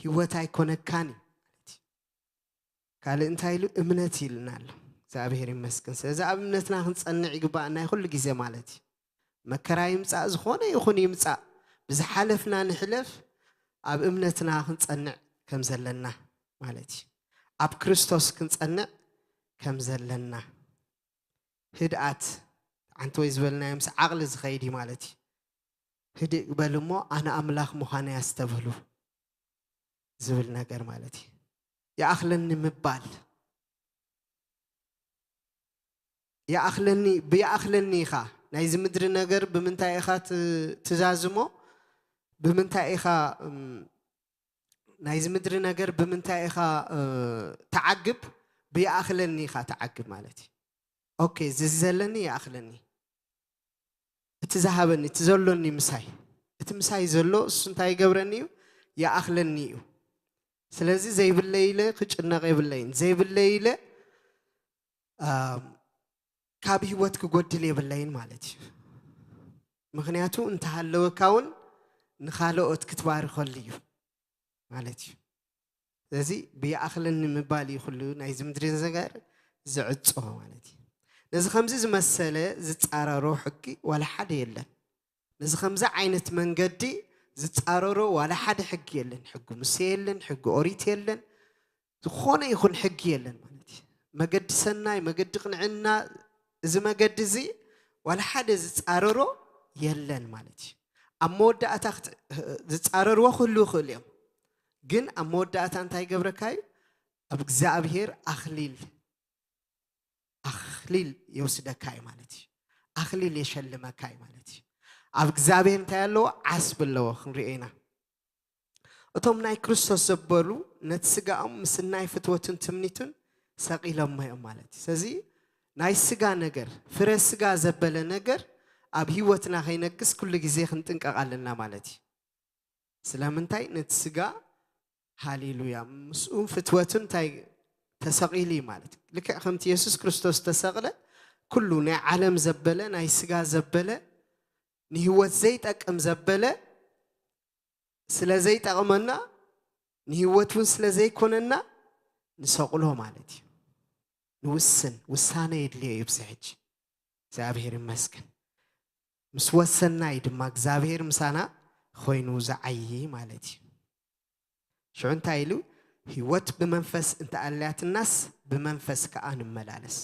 ህይወት ኣይኮነካን እዩ ማለት እዩ። ካልእ እንታይ ኢሉ? እምነት ኢልና ኣሎ። እግዚኣብሔር ይመስገን። ስለዚ ኣብ እምነትና ክንጸንዕ ይግባእ፣ ናይ ኩሉ ግዜ ማለት እዩ። መከራ ይምጻእ፣ ዝኾነ ይኹን ይምጻእ፣ ብዝሓለፍና ንሕለፍ፣ ኣብ እምነትና ክንጸንዕ ከም ዘለና ማለት እዩ። ኣብ ክርስቶስ ክንጸንዕ ከም ዘለና። ህድኣት፣ ሓንቲ ወይ ዝበልናዮ ምስ ዓቕሊ ዝኸይድ እዩ ማለት እዩ። ህድእ በል እሞ ኣነ ኣምላኽ ምዃነይ ኣስተብህሉ ዝብል ነገር ማለት እዩ። ይኣኽለኒ ምባል። ይኣኽለኒ፣ ብይኣኽለኒ ኢኻ ናይዚ ምድሪ ነገር ብምንታይ ኢኻ ት-፣ ትዛዝሞ? ብምንታይ ኢኻ፣ እም፣ ናይዚ ምድሪ ነገር ብምንታይ ኢኻ፣ እ፣ ትዓግብ? ብይኣኽለኒ ኢኻ ትዓግብ ማለት እዩ። ኦኬ፣ እዚ ዘለኒ ይኣኽለኒ። እቲ ዝሃበኒ፣ እቲ ዘሎኒ ምሳይ፣ እቲ ምሳይ ዘሎ እሱ እንታይ ይገብረኒ እዩ? ይኣኽለኒ እዩ። ስለዚ ዘይብለይ ኢለ ክጭነቕ የብለይን። ዘይብለይ ኢለ፣ ኣም፣ ካብ ህይወት ክጎድል የብለይን ማለት እዩ። ምኽንያቱ እንተሃለወካ እውን ንኻልኦት ክትባርኸሉ እዩ ማለት እዩ። ስለዚ ብይኣኽለኒ ምባል እዩ ኩሉ ናይዚ ምድሪ ነገር ዝዕጾ ማለት እዩ። ነዚ ከምዚ ዝመሰለ ዝጻረሮ ሕጊ ዋላ ሓደ የለን። ነዚ ከምዚ ዓይነት መንገዲ ዝጻረሮ ዋላ ሓደ ሕጊ የለን። ሕጊ ሙሴ የለን፣ ሕጊ ኦሪት የለን፣ ዝኾነ ይኹን ሕጊ የለን ማለት እዩ። መገዲ ሰናይ፣ መገዲ ቅንዕና፣ እዚ መገዲ እዚ ዋላ ሓደ ዝጻረሮ የለን ማለት እዩ። ኣብ መወዳእታ ክት- ዝጻረርዎ ክህልዉ ይኽእሉ እዮም። ግን ኣብ መወዳእታ እንታይ ይገብረካ እዩ? ኣብ እግዚኣብሔር ኣኽሊል፣ ኣኽሊል የውስደካ እዩ ማለት እዩ። ኣኽሊል የሸልመካ እዩ ማለት እዩ። ኣብ እግዚኣብሔር እንታይ ኣለዎ? ዓስቢ ኣለዎ። ክንሪኦ ኢና። እቶም ናይ ክርስቶስ ዘበሉ ነቲ ስጋኦም ምስ ናይ ፍትወትን ትምኒትን ሰቒሎሞ እዮም ማለት እዩ። ስለዚ ናይ ስጋ ነገር፣ ፍረ ስጋ ዘበለ ነገር ኣብ ህይወትና ከይነግስ ኩሉ ግዜ ክንጥንቀቕ ኣለና ማለት እዩ። ስለምንታይ? ነቲ ስጋ፣ ሃሌሉያ፣ ምስኡ ፍትወትን እንታይ ተሰቒሉ እዩ ማለት እዩ። ልክዕ ከምቲ የሱስ ክርስቶስ ተሰቕለ፣ ኩሉ ናይ ዓለም ዘበለ፣ ናይ ስጋ ዘበለ፣ ንህይወት ዘይጠቅም ዘበለ ስለ ዘይጠቕመና፣ ንህይወት እውን ስለ ዘይኮነና ንሰቕሎ ማለት እዩ። ንውስን፣ ውሳነ የድልዮ እዩ። ብዚ ሕጂ እግዚኣብሔር ይመስገን። ምስ ወሰንና እዩ ድማ እግዚኣብሔር ምሳና ኮይኑ ዝዓዪ ማለት እዩ። ሽዑ እንታይ ኢሉ? ህይወት ብመንፈስ እንተኣልያትናስ ብመንፈስ ከኣ ንመላለስ።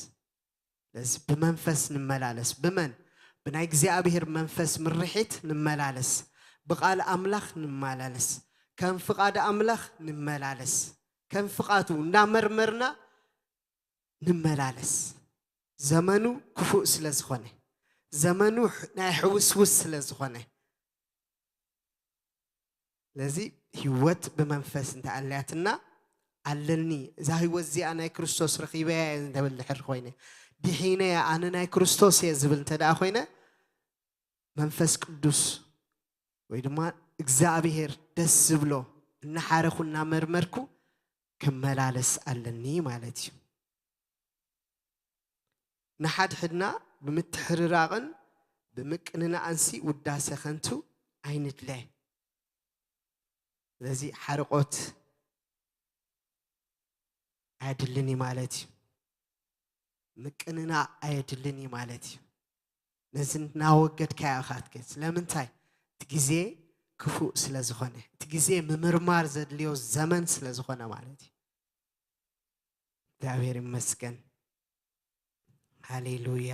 ስለዚ ብመንፈስ ንመላለስ። ብመን? ብናይ እግዚኣብሔር መንፈስ ምርሒት ንመላለስ። ብቓል ኣምላኽ ንመላለስ። ከም ፍቓድ ኣምላኽ ንመላለስ። ከም ፍቓዱ እንዳመርመርና ንመላለስ። ዘመኑ ክፉእ ስለ ዝኾነ፣ ዘመኑ ናይ ሕውስውስ ስለ ዝኾነ፣ ስለዚ ህይወት ብመንፈስ እንተኣልያትና ኣለኒ፣ እዛ ህይወት እዚኣ ናይ ክርስቶስ ረኺበያ እየ እንተብል ድሕር ኮይነ፣ ድሒነ እየ፣ ኣነ ናይ ክርስቶስ እየ ዝብል እንተ ደኣ ኮይነ፣ መንፈስ ቅዱስ ወይ ድማ እግዚኣብሔር ደስ ዝብሎ እናሓረኹ እናመርመርኩ ክመላለስ ኣለኒ ማለት እዩ። ንሓድሕድና ብምትሕርራቕን ብምቅንናእንሲ ውዳሴ ከንቱ ኣይንድለ። ስለዚ ሓርቆት ኣየድልን እዩ ማለት እዩ። ምቅንናእ ኣየድልን እዩ ማለት እዩ። ነዚ እናወገድካዮ ኢኻ ትከይድ። ስለምንታይ? እቲ ግዜ ክፉእ ስለ ዝኾነ፣ እቲ ግዜ ምምርማር ዘድልዮ ዘመን ስለ ዝኾነ ማለት እዩ። እግዚኣብሔር ይመስገን። ሃሌሉያ።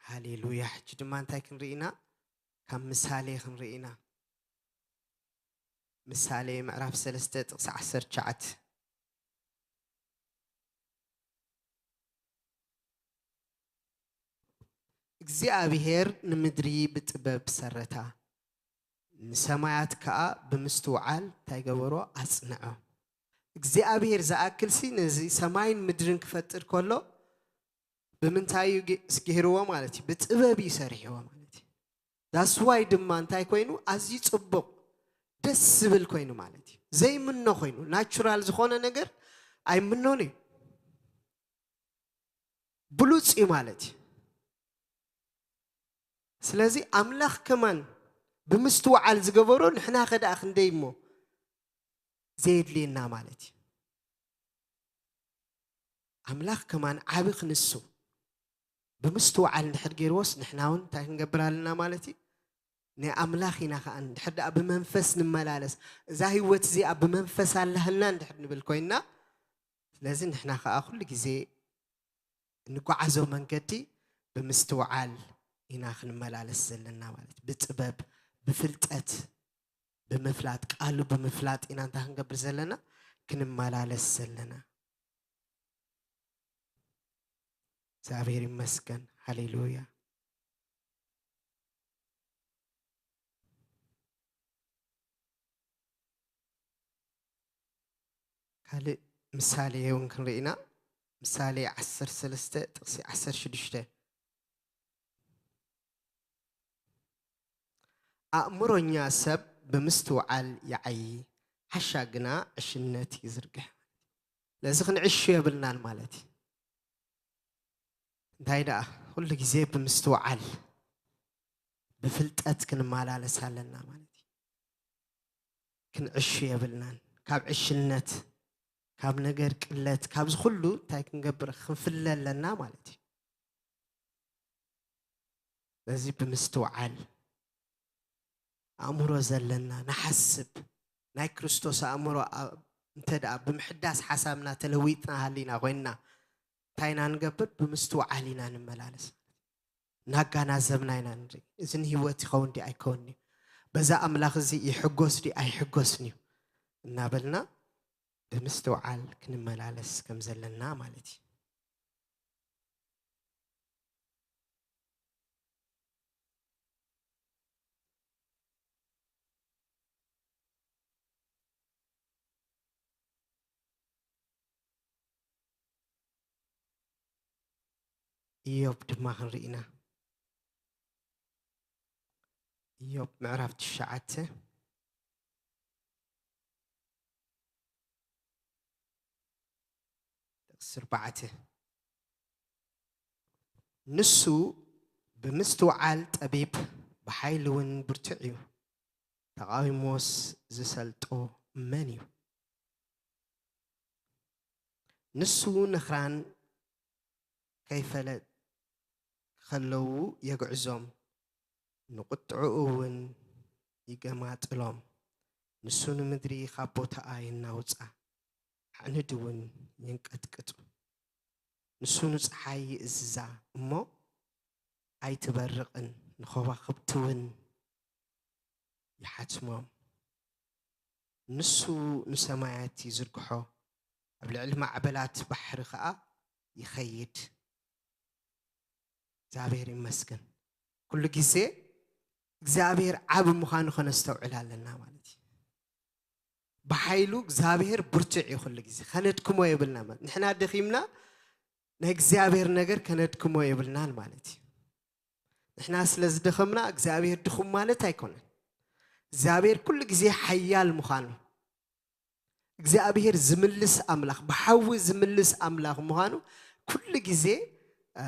ሃሌሉያ። ሕጂ ድማ እንታይ ክንርኢ ኢና? ካብ ምሳሌ ክንርኢ ኢና። ምሳሌ ምዕራፍ ሰለስተ ጥቕሲ ዓሰርተ ትሽዓተ። እግዚኣብሔር ንምድሪ ብጥበብ ሰረታ፣ ንሰማያት ከኣ ብምስትውዓል እንታይ ገበሮ? ኣጽንዖ። እግዚኣብሔር ዝኣክልሲ ነዚ ሰማይን ምድርን ክፈጥር ከሎ ብምንታይ እዩ ገ-፣ ገይርዎ ማለት እዩ? ብጥበብ እዩ ሰሪሕዎ ማለት እዩ። That's why ድማ እንታይ ኮይኑ? ኣዝዩ ጽቡቕ፣ ደስ ዝብል ኮይኑ ማለት እዩ። ዘይምኖ ኮይኑ፣ ናቹራል ዝኾነ ነገር ኣይምኖን እዩ። ብሉጽ እዩ ማለት እዩ። ስለዚ ኣምላኽ ከማን ብምስትውዓል ዝገበሮ ንሕና ከ ደኣ ክንደይ እሞ ዘየድልየና ማለት እዩ። ኣምላኽ ከማን ዓቢ ክንሱ ብምስትውዓል እንድሕር ገይርዎስ ንሕና እውን እንታይ ክንገብር ኣለና ማለት እዩ? ናይ ኣምላኽ ኢና ከኣ እንድሕር ደኣ ብመንፈስ ንመላለስ፣ እዛ ህይወት እዚኣ ብመንፈስ ኣላህልና እንድሕር ንብል ኮይንና፣ ስለዚ ንሕና ከኣ ኩሉ ግዜ እንጓዓዞ መንገዲ ብምስትውዓል ኢና ክንመላለስ ዘለና ማለት እዩ። ብጥበብ፣ ብፍልጠት፣ ብምፍላጥ፣ ቃሉ ብምፍላጥ ኢና እንታይ ክንገብር ዘለና? ክንመላለስ ዘለና። እግዚኣብሔር ይመስገን። ሃሌሉያ። ካልእ ምሳሌ እውን ክንርኢ ኢና። ምሳሌ ዓሰርተ ሰለስተ ጥቕሲ ዓሰርተ ሽዱሽተ። ኣእምሮኛ ሰብ ብምስትውዓል ይዓዪ፣ ዓሻ ግና ዕሽነት ይዝርግሕ። ስለዚ ክንዕሹ የብልናን ማለት እዩ። እንታይ ደኣ፣ ኩሉ ግዜ ብምስትውዓል፣ ብፍልጠት ክንመላለስ ኣለና ማለት እዩ። ክንዕሹ የብልናን። ካብ ዕሽነት፣ ካብ ነገር ቅለት፣ ካብዚ ኩሉ እንታይ ክንገብር፣ ክንፍለ ኣለና ማለት እዩ። በዚ ብምስትውዓል፣ ኣእምሮ ዘለና፣ ንሓስብ፣ ናይ ክርስቶስ ኣእምሮ ኣብ እንተ ደኣ ብምሕዳስ ሓሳብና ተለዊጥና ሃሊና ኮይንና፣ እንታይ ኢና ንገብር? ብምስትውዓል ኢና ንመላለስ። እናጋናዘብና ኢና ንርኢ። እዚ ንህይወት ይኸውን ድዩ ኣይከውን እዩ? በዛ ኣምላኽ እዚ ይሕጎስ ድዩ ኣይሕጎስን እዩ? እናበልና ብምስትውዓል ክንመላለስ ከም ዘለና ማለት እዩ። ኢዮብ ድማ ክንርኢ ኢና። ኢዮብ ምዕራፍ ትሽዓተ፣ ጥቕሲ ኣርባዕተ። ንሱ ብምስትውዓል ጠቢብ፣ ብሓይሊ እውን ብርቱዕ እዩ። ተቓውሞስ ዝሰልጦ መን እዩ? ንሱ ነኽራን ከይፈለጥ ከለዉ የግዕዞም፣ ንቁጥዕኡ እውን ይገማጥሎም። ንሱ ንምድሪ ካብ ቦታኣ የናውጻ፣ ኣዕኑድ እውን የንቀጥቅጡ። ንሱ ንጸሓይ ይእዝዛ እሞ ኣይትበርቕን፣ ንኸዋኽብቲ እውን ይሓትሞም። ንሱ ንሰማያት ይዝርግሖ፣ ኣብ ልዕሊ ማዕበላት ባሕሪ ኸኣ ይኸይድ። እግዚኣብሔር ይመስገን። ኩሉ ግዜ እግዚኣብሔር ዓቢ ምዃኑ ኸነስተውዕል ኣለና ማለት እዩ። ብሓይሉ እግዚኣብሔር ብርቱዕ እዩ። ኩሉ ግዜ ኸነድክሞ የብልና ማለት፣ ንሕና ደኺምና ናይ እግዚኣብሔር ነገር ከነድክሞ የብልናን ማለት እዩ። ንሕና ስለ ዝደኸምና እግዚኣብሔር ድኹም ማለት ኣይኮነን። እግዚኣብሔር ኩሉ ግዜ ሓያል ምዃኑ፣ እግዚኣብሔር ዝምልስ ኣምላኽ፣ ብሓዊ ዝምልስ ኣምላኽ ምዃኑ ኩሉ ግዜ፣ እ፣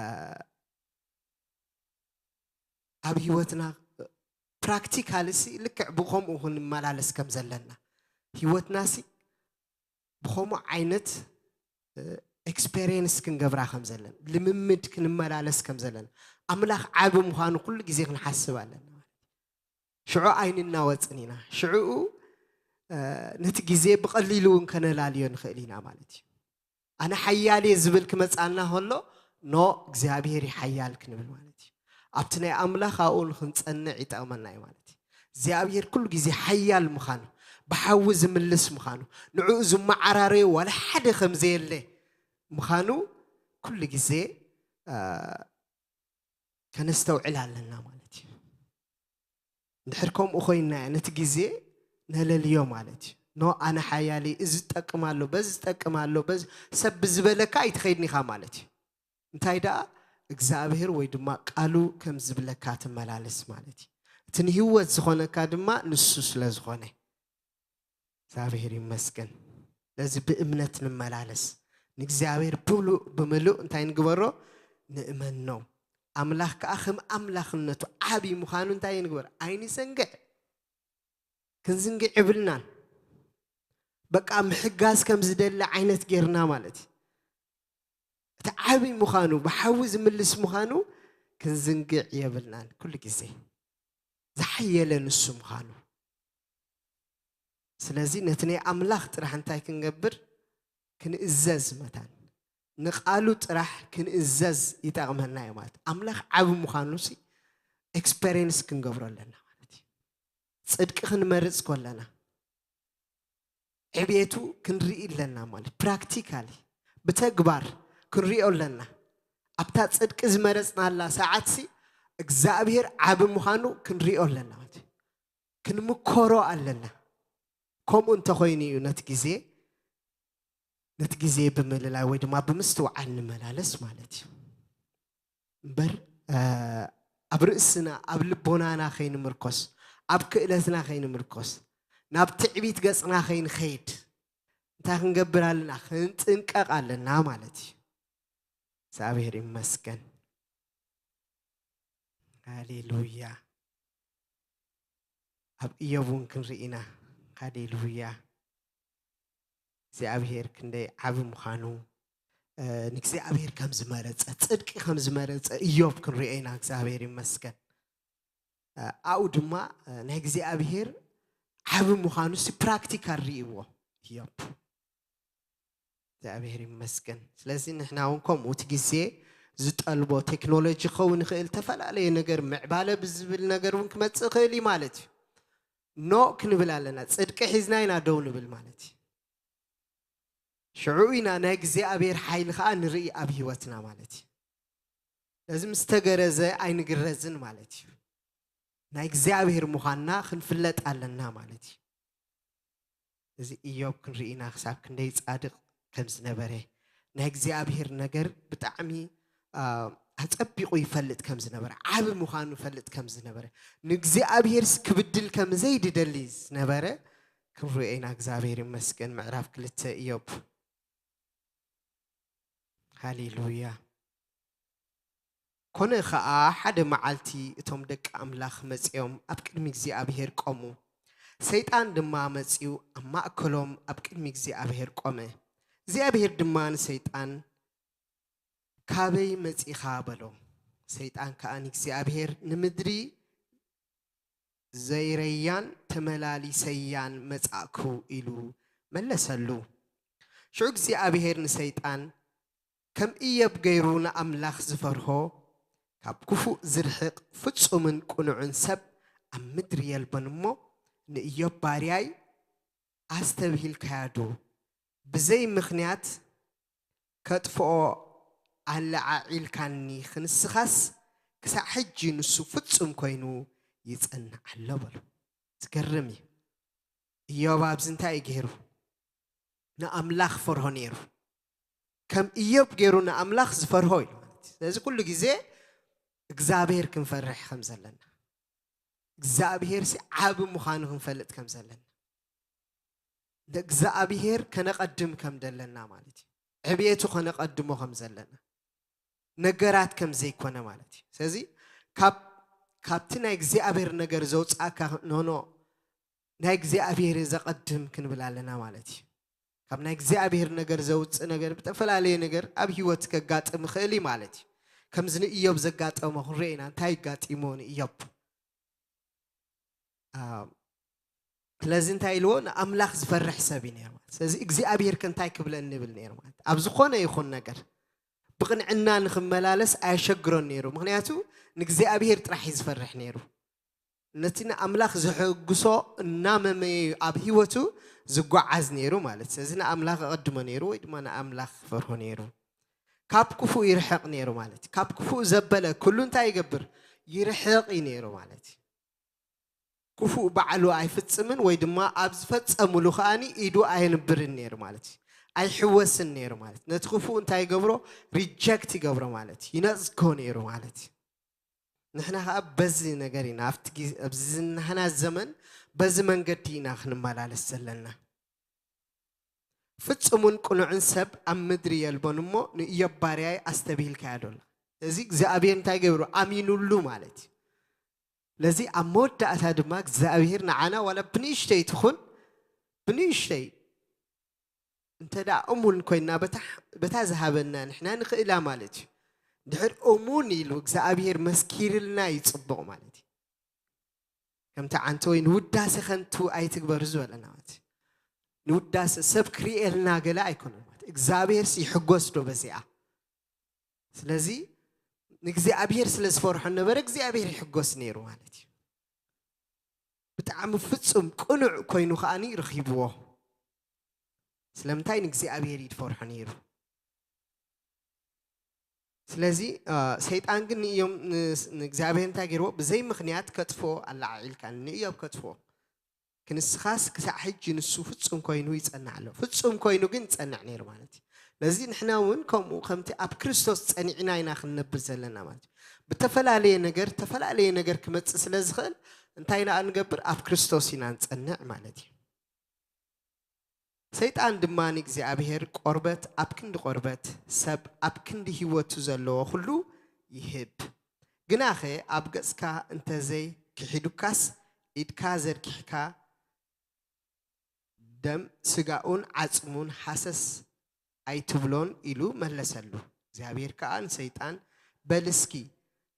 ኣብ ህይወትና ፕራክቲካሊ ሲ ልክዕ ብኸምኡ ክንመላለስ ከም ዘለና፣ ህይወትና ሲ ብኸምኡ ዓይነት፣ እ፣ ኤክስፔሪየንስ ክንገብራ ከም ዘለና፣ ልምምድ ክንመላለስ ከም ዘለና፣ ኣምላኽ ዓቢ ምዃኑ ኩሉ ግዜ ክንሓስብ ኣለና። ሽዑ ኣይንናወጽን ኢና። ሽዑ፣ እ፣ ነቲ ግዜ ብቐሊሉ እውን ከነላልዮ ንኽእል ኢና ማለት እዩ። ኣነ ሓያል እየ ዝብል ክመጻና ከሎ፣ ኖ፣ እግዚኣብሔር እዩ ሓያል ክንብል ማለት እዩ። ኣብቲ ናይ ኣምላኽ ኣብኡ ንኽንጸንዕ ይጠቕመና እዩ ማለት እዩ። እግዚኣብሔር ኩሉ ግዜ ሓያል ምዃኑ፣ ብሓዊ ዝምልስ ምዃኑ፣ ንዕኡ ዝመዓራረዮ ዋላ ሓደ ከም ዘየለ ምዃኑ ኩሉ ግዜ፣ እ፣ ከነስተውዕል ኣለና ማለት እዩ። እንድሕር ከምኡ ኮይና፣ ነቲ ግዜ ነለልዮ ማለት እዩ። ኖ፣ ኣነ ሓያል እየ፣ እዚ ዝጠቅም ኣሎ፣ በዚ ዝጠቅም ኣሎ፣ በዚ ሰብ ብዝበለካ ኣይትኸይድን ኢኻ ማለት እዩ። እንታይ ደኣ እግዚኣብሔር ወይ ድማ ቃሉ ከም ዝብለካ ትመላለስ ማለት እዩ። እቲ ንህይወት ዝኾነካ ድማ ንሱ ስለ ዝኾነ። እግዚኣብሔር ይመስገን። ስለዚ ብእምነት ንመላለስ። ንእግዚኣብሔር ብምሉእ፣ ብምሉእ እንታይ ንግበሮ? ንእመኖ። ኣምላኽ ከኣ ከም ኣምላኽነቱ ዓቢ ምዃኑ እንታይ ንግበር? ኣይንዘንግዕ። ክንዝንግዕ የብልናን። በቃ ምሕጋዝ ከም ዝደሊ ዓይነት ጌርና ማለት እዩ። እቲ ዓቢ ምዃኑ፣ ብሓዊ ዝምልስ ምዃኑ ክንዝንግዕ የብልናን። ኩሉ ግዜ ዝሓየለ ንሱ ምዃኑ። ስለዚ ነቲ ናይ ኣምላኽ ጥራሕ እንታይ ክንገብር? ክንእዘዝ መታን። ንቓሉ ጥራሕ ክንእዘዝ ይጠቕመና እዩ ማለት። ኣምላኽ ዓቢ ምዃኑ ሲ ኤክስፔሪየንስ ክንገብሮ ኣለና ማለት እዩ። ጽድቂ ክንመርጽ ከለና፣ ዕቤቱ ክንርኢ ኣለና ማለት፣ ፕራክቲካሊ ብተግባር ክንሪኦ ኣለና። ኣብታ ጽድቂ ዝመረጽናላ ሰዓትሲ እግዚኣብሔር ዓቢ ምዃኑ ክንሪኦ ኣለና ማለት፣ ክንምኮሮ ኣለና። ከምኡ እንተኾይኑ እዩ ነቲ ግዜ፣ ነቲ ግዜ ብምልላይ ወይ ድማ ብምስትውዓል ንመላለስ ማለት እዩ። እምበር፣ እ፣ ኣብ ርእስና፣ ኣብ ልቦናና ከይንምርኮስ፣ ኣብ ክእለትና ከይንምርኮስ፣ ናብ ትዕቢት ገጽና ከይንኸይድ፣ እንታይ ክንገብር ኣለና? ክንጥንቀቕ ኣለና ማለት እዩ። እግዚኣብሔር ይመስገን። ሃሌሉያ። ኣብ ኢዮብ እውን ክንርኢ ኢና። ሃሌሉያ። እግዚኣብሔር ክንደይ ዓቢ ምዃኑ፣ እ፣ ንእግዚኣብሔር ከም ዝመረጸ፣ ጽድቂ ከም ዝመረጸ ኢዮብ ክንሪኦ ኢና። እግዚኣብሔር ይመስገን። እ፣ ኣብኡ ድማ፣ እ፣ ናይ እግዚኣብሔር ዓቢ ምዃኑ ሲ ፕራክቲካል ርእይዎ ኢዮብ። እግዚኣብሔር ይመስገን። ስለዚ ንሕና እውን ከምኡ እቲ ግዜ ዝጠልቦ ቴክኖሎጂ ክኸውን ይኽእል፣ ተፈላለየ ነገር ምዕባለ ብዝብል ነገር እውን ክመጽእ ይኽእል እዩ ማለት እዩ። ኖ ክንብል ኣለና፣ ጽድቂ ሒዝና ኢና ደው ንብል ማለት እዩ። ሽዑ ኢና ናይ እግዚኣብሔር ሓይሊ ኸዓ ንርኢ ኣብ ህይወትና ማለት እዩ። ነዚ ምስ ተገረዘ ኣይንግረዝን ማለት እዩ። ናይ እግዚኣብሔር ምዃንና ክንፍለጥ ኣለና ማለት እዩ። እዚ ኢዮብ ክንርኢ ኢና፣ ክሳብ ክንደይ ጻድቕ ከም ዝነበረ፣ ናይ እግዚኣብሔር ነገር ብጣዕሚ፣ አ፣ ኣጸቢቑ ይፈልጥ ከም ዝነበረ፣ ዓቢ ምዃኑ ይፈልጥ ከም ዝነበረ፣ ንእግዚኣብሔርስ ክብድል ከም ዘይድደሊ ዝነበረ ክንርኢ ኢና። እግዚኣብሔር ይመስገን። ምዕራፍ ክልተ ኢዮብ። ሃሌሉያ። ኮነ ኸኣ ሓደ መዓልቲ እቶም ደቂ ኣምላኽ መጺኦም ኣብ ቅድሚ እግዚኣብሔር ቆሙ። ሰይጣን ድማ መጺኡ ኣብ ማእከሎም ኣብ ቅድሚ እግዚኣብሔር ቆመ። እግዚኣብሔር ድማ ንሰይጣን፣ "ካበይ መጺኻ?" በሎ። ሰይጣን ከኣ ንእግዚኣብሔር፣ "ንምድሪ ዘይረያን ተመላሊሰያን መጻእኩ" ኢሉ መለሰሉ። ሽዑ እግዚኣብሔር ንሰይጣን፣ "ከም ኢዮብ ገይሩ ንኣምላኽ ዝፈርሆ፣ ካብ ክፉእ ዝርሕቕ ፍጹምን ቅኑዕን ሰብ ኣብ ምድሪ የልቦን እሞ፣ ንኢዮብ ባርያይ ኣስተብሂልካያ ዶ? ብዘይ ምኽንያት ከጥፍኦ ኣለዓዒልካኒ፣ ክንስኻስ ክሳዕ ሕጂ ንሱ ፍጹም ኮይኑ ይጸንዕ ኣሎ" በሉ። ዝገርም እዩ። ኢዮብ ኣብዚ እንታይ እዩ ገይሩ? ንኣምላኽ ፈርሆ ነይሩ። ከም ኢዮብ ገይሩ ንኣምላኽ ዝፈርሆ እዩ ማለት እዩ። ስለዚ ኩሉ ግዜ እግዚኣብሔር ክንፈርሕ ከም ዘለና፣ እግዚኣብሔር ሲ ዓቢ ምዃኑ ክንፈልጥ ከም ዘለና፣ ንእግዚኣብሔር ከነቐድም ከም ዘለና ማለት እዩ። ዕብየቱ ከነቐድሞ ከም ዘለና፣ ነገራት ከም ዘይኮነ ማለት እዩ። ስለዚ ካብ፣ ካብቲ ናይ እግዚኣብሔር ነገር ዘውጽኣካ፣ ኖ፣ ኖ፣ ናይ እግዚኣብሔር ዘቐድም ክንብል ኣለና ማለት እዩ። ካብ ናይ እግዚኣብሔር ነገር ዘውጽእ ነገር ብተፈላለየ ነገር ኣብ ህይወት ከጋጥም ይኽእል እዩ ማለት እዩ። ከምዚ ንኢዮብ ዘጋጠሞ ክንርኢ ኢና። እንታይ ኣጋጢሞ ንኢዮብ? አ፣ ስለዚ እንታይ ኢልዎ? ንኣምላኽ ዝፈርሕ ሰብ እዩ ነይሩ ማለት። ስለዚ እግዚኣብሔር ከ እንታይ ክብለኒ ይብል ነይሩ ማለት። ኣብ ዝኾነ ይኹን ነገር ብቕንዕና ንኽመላለስ ኣየሸግሮን ነይሩ። ምኽንያቱ ንእግዚኣብሔር ጥራሕ እዩ ዝፈርሕ ነይሩ። ነቲ ንኣምላኽ ዘሐጉሶ እናመመየ እዩ ኣብ ህይወቱ ዝጓዓዝ ነይሩ ማለት። ስለዚ ንኣምላኽ ኣቐድሞ ነይሩ ወይ ድማ ንኣምላኽ ክፈርሆ ነይሩ። ካብ ክፉእ ይርሕቕ ነይሩ ማለት። ካብ ክፉእ ዘበለ ኩሉ እንታይ ይገብር? ይርሕቕ እዩ ነይሩ ማለት። ክፉእ ባዕሉ ኣይፍጽምን ወይ ድማ ኣብ ዝፈጸሙሉ ከኣኒ ኢዱ ኣየንብርን ነይሩ ማለት እዩ። ኣይሕወስን ነይሩ ማለት። ነቲ ክፉእ እንታይ ይገብሮ? ሪጀክት ይገብሮ ማለት እዩ። ይነጽጎ ነይሩ ማለት እዩ። ንሕና ከኣ በዚ ነገር ኢና ኣብቲ ግዜ፣ ኣብዚ ዝናህና ዘመን በዚ መንገዲ ኢና ክንመላለስ ዘለና። ፍጹምን ቅኑዕን ሰብ ኣብ ምድሪ የልቦን እሞ ንኢዮብ ባርያይ ኣስተብሂልካዮ ዶ? እዚ እግዚኣብሔር እንታይ ገብሩ? ኣሚኑሉ ማለት እዩ። ለዚ ኣብ መወዳእታ ድማ እግዚኣብሔር ንዓና ዋላ ብንእሽተይ ትኹን፣ ብንእሽተይ እንተ ደኣ እሙን ኮይና በታ፣ በታ ዝሃበና ንሕና ንኽእላ ማለት እዩ። ድሕር እሙን ኢሉ እግዚኣብሔር መስኪርልና እዩ ጽቡቕ ማለት እዩ። ከምቲ ዓንተ ወይ ንውዳሴ ከንቱ ኣይትግበሩ ዝበለና ማለት እዩ። ንውዳሴ ሰብ ክርእየልና ገለ ኣይኮነን ማለት እዩ። እግዚኣብሔርስ ይሕጎስ ዶ በዚኣ? ስለዚ ንእግዚኣብሔር ስለ ዝፈርሖ ነበረ፣ እግዚኣብሔር ይሕጎስ ነይሩ ማለት እዩ። ብጣዕሚ ፍጹም ቅኑዕ ኮይኑ ከኣኒ ረኺብዎ። ስለምንታይ? ንእግዚኣብሔር እዩ ዝፈርሖ ነይሩ። ስለዚ፣ እ፣ ሰይጣን ግን ንእዮም-፣ ን-፣ ንእግዚኣብሔር እንታይ ገይርዎ? ብዘይ ምኽንያት ከጥፍኦ ኣለዓዒልካ፣ ንእዮብ ከጥፍኦ። ክንስኻስ ክሳዕ ሕጂ ንሱ ፍጹም ኮይኑ ይጸንዕ ኣሎ። ፍጹም ኮይኑ ግን ይጸንዕ ነይሩ ማለት እዩ። ነዚ ንሕና እውን ከምኡ ከምቲ ኣብ ክርስቶስ ጸኒዕና ኢና ክንነብር ዘለና ማለት እዩ። ብተፈላለየ ነገር፣ ተፈላለየ ነገር ክመጽእ ስለ ዝኽእል፣ እንታይ ኢና እንገብር? ኣብ ክርስቶስ ኢና ንጸንዕ ማለት እዩ። ሰይጣን ድማ ንእግዚኣብሔር ቆርበት ኣብ ክንዲ ቆርበት፣ ሰብ ኣብ ክንዲ ህይወቱ ዘለዎ ኩሉ ይህብ። ግናኸ ኣብ ገጽካ እንተዘይ ክሒዱካስ፣ ኢድካ ዘርጊሕካ ደም ስጋኡን ዓጽሙን ሃሰስ ኣይትብሎን ኢሉ መለሰሉ። እግዚኣብሔር ከኣ ንሰይጣን፣ በል እስኪ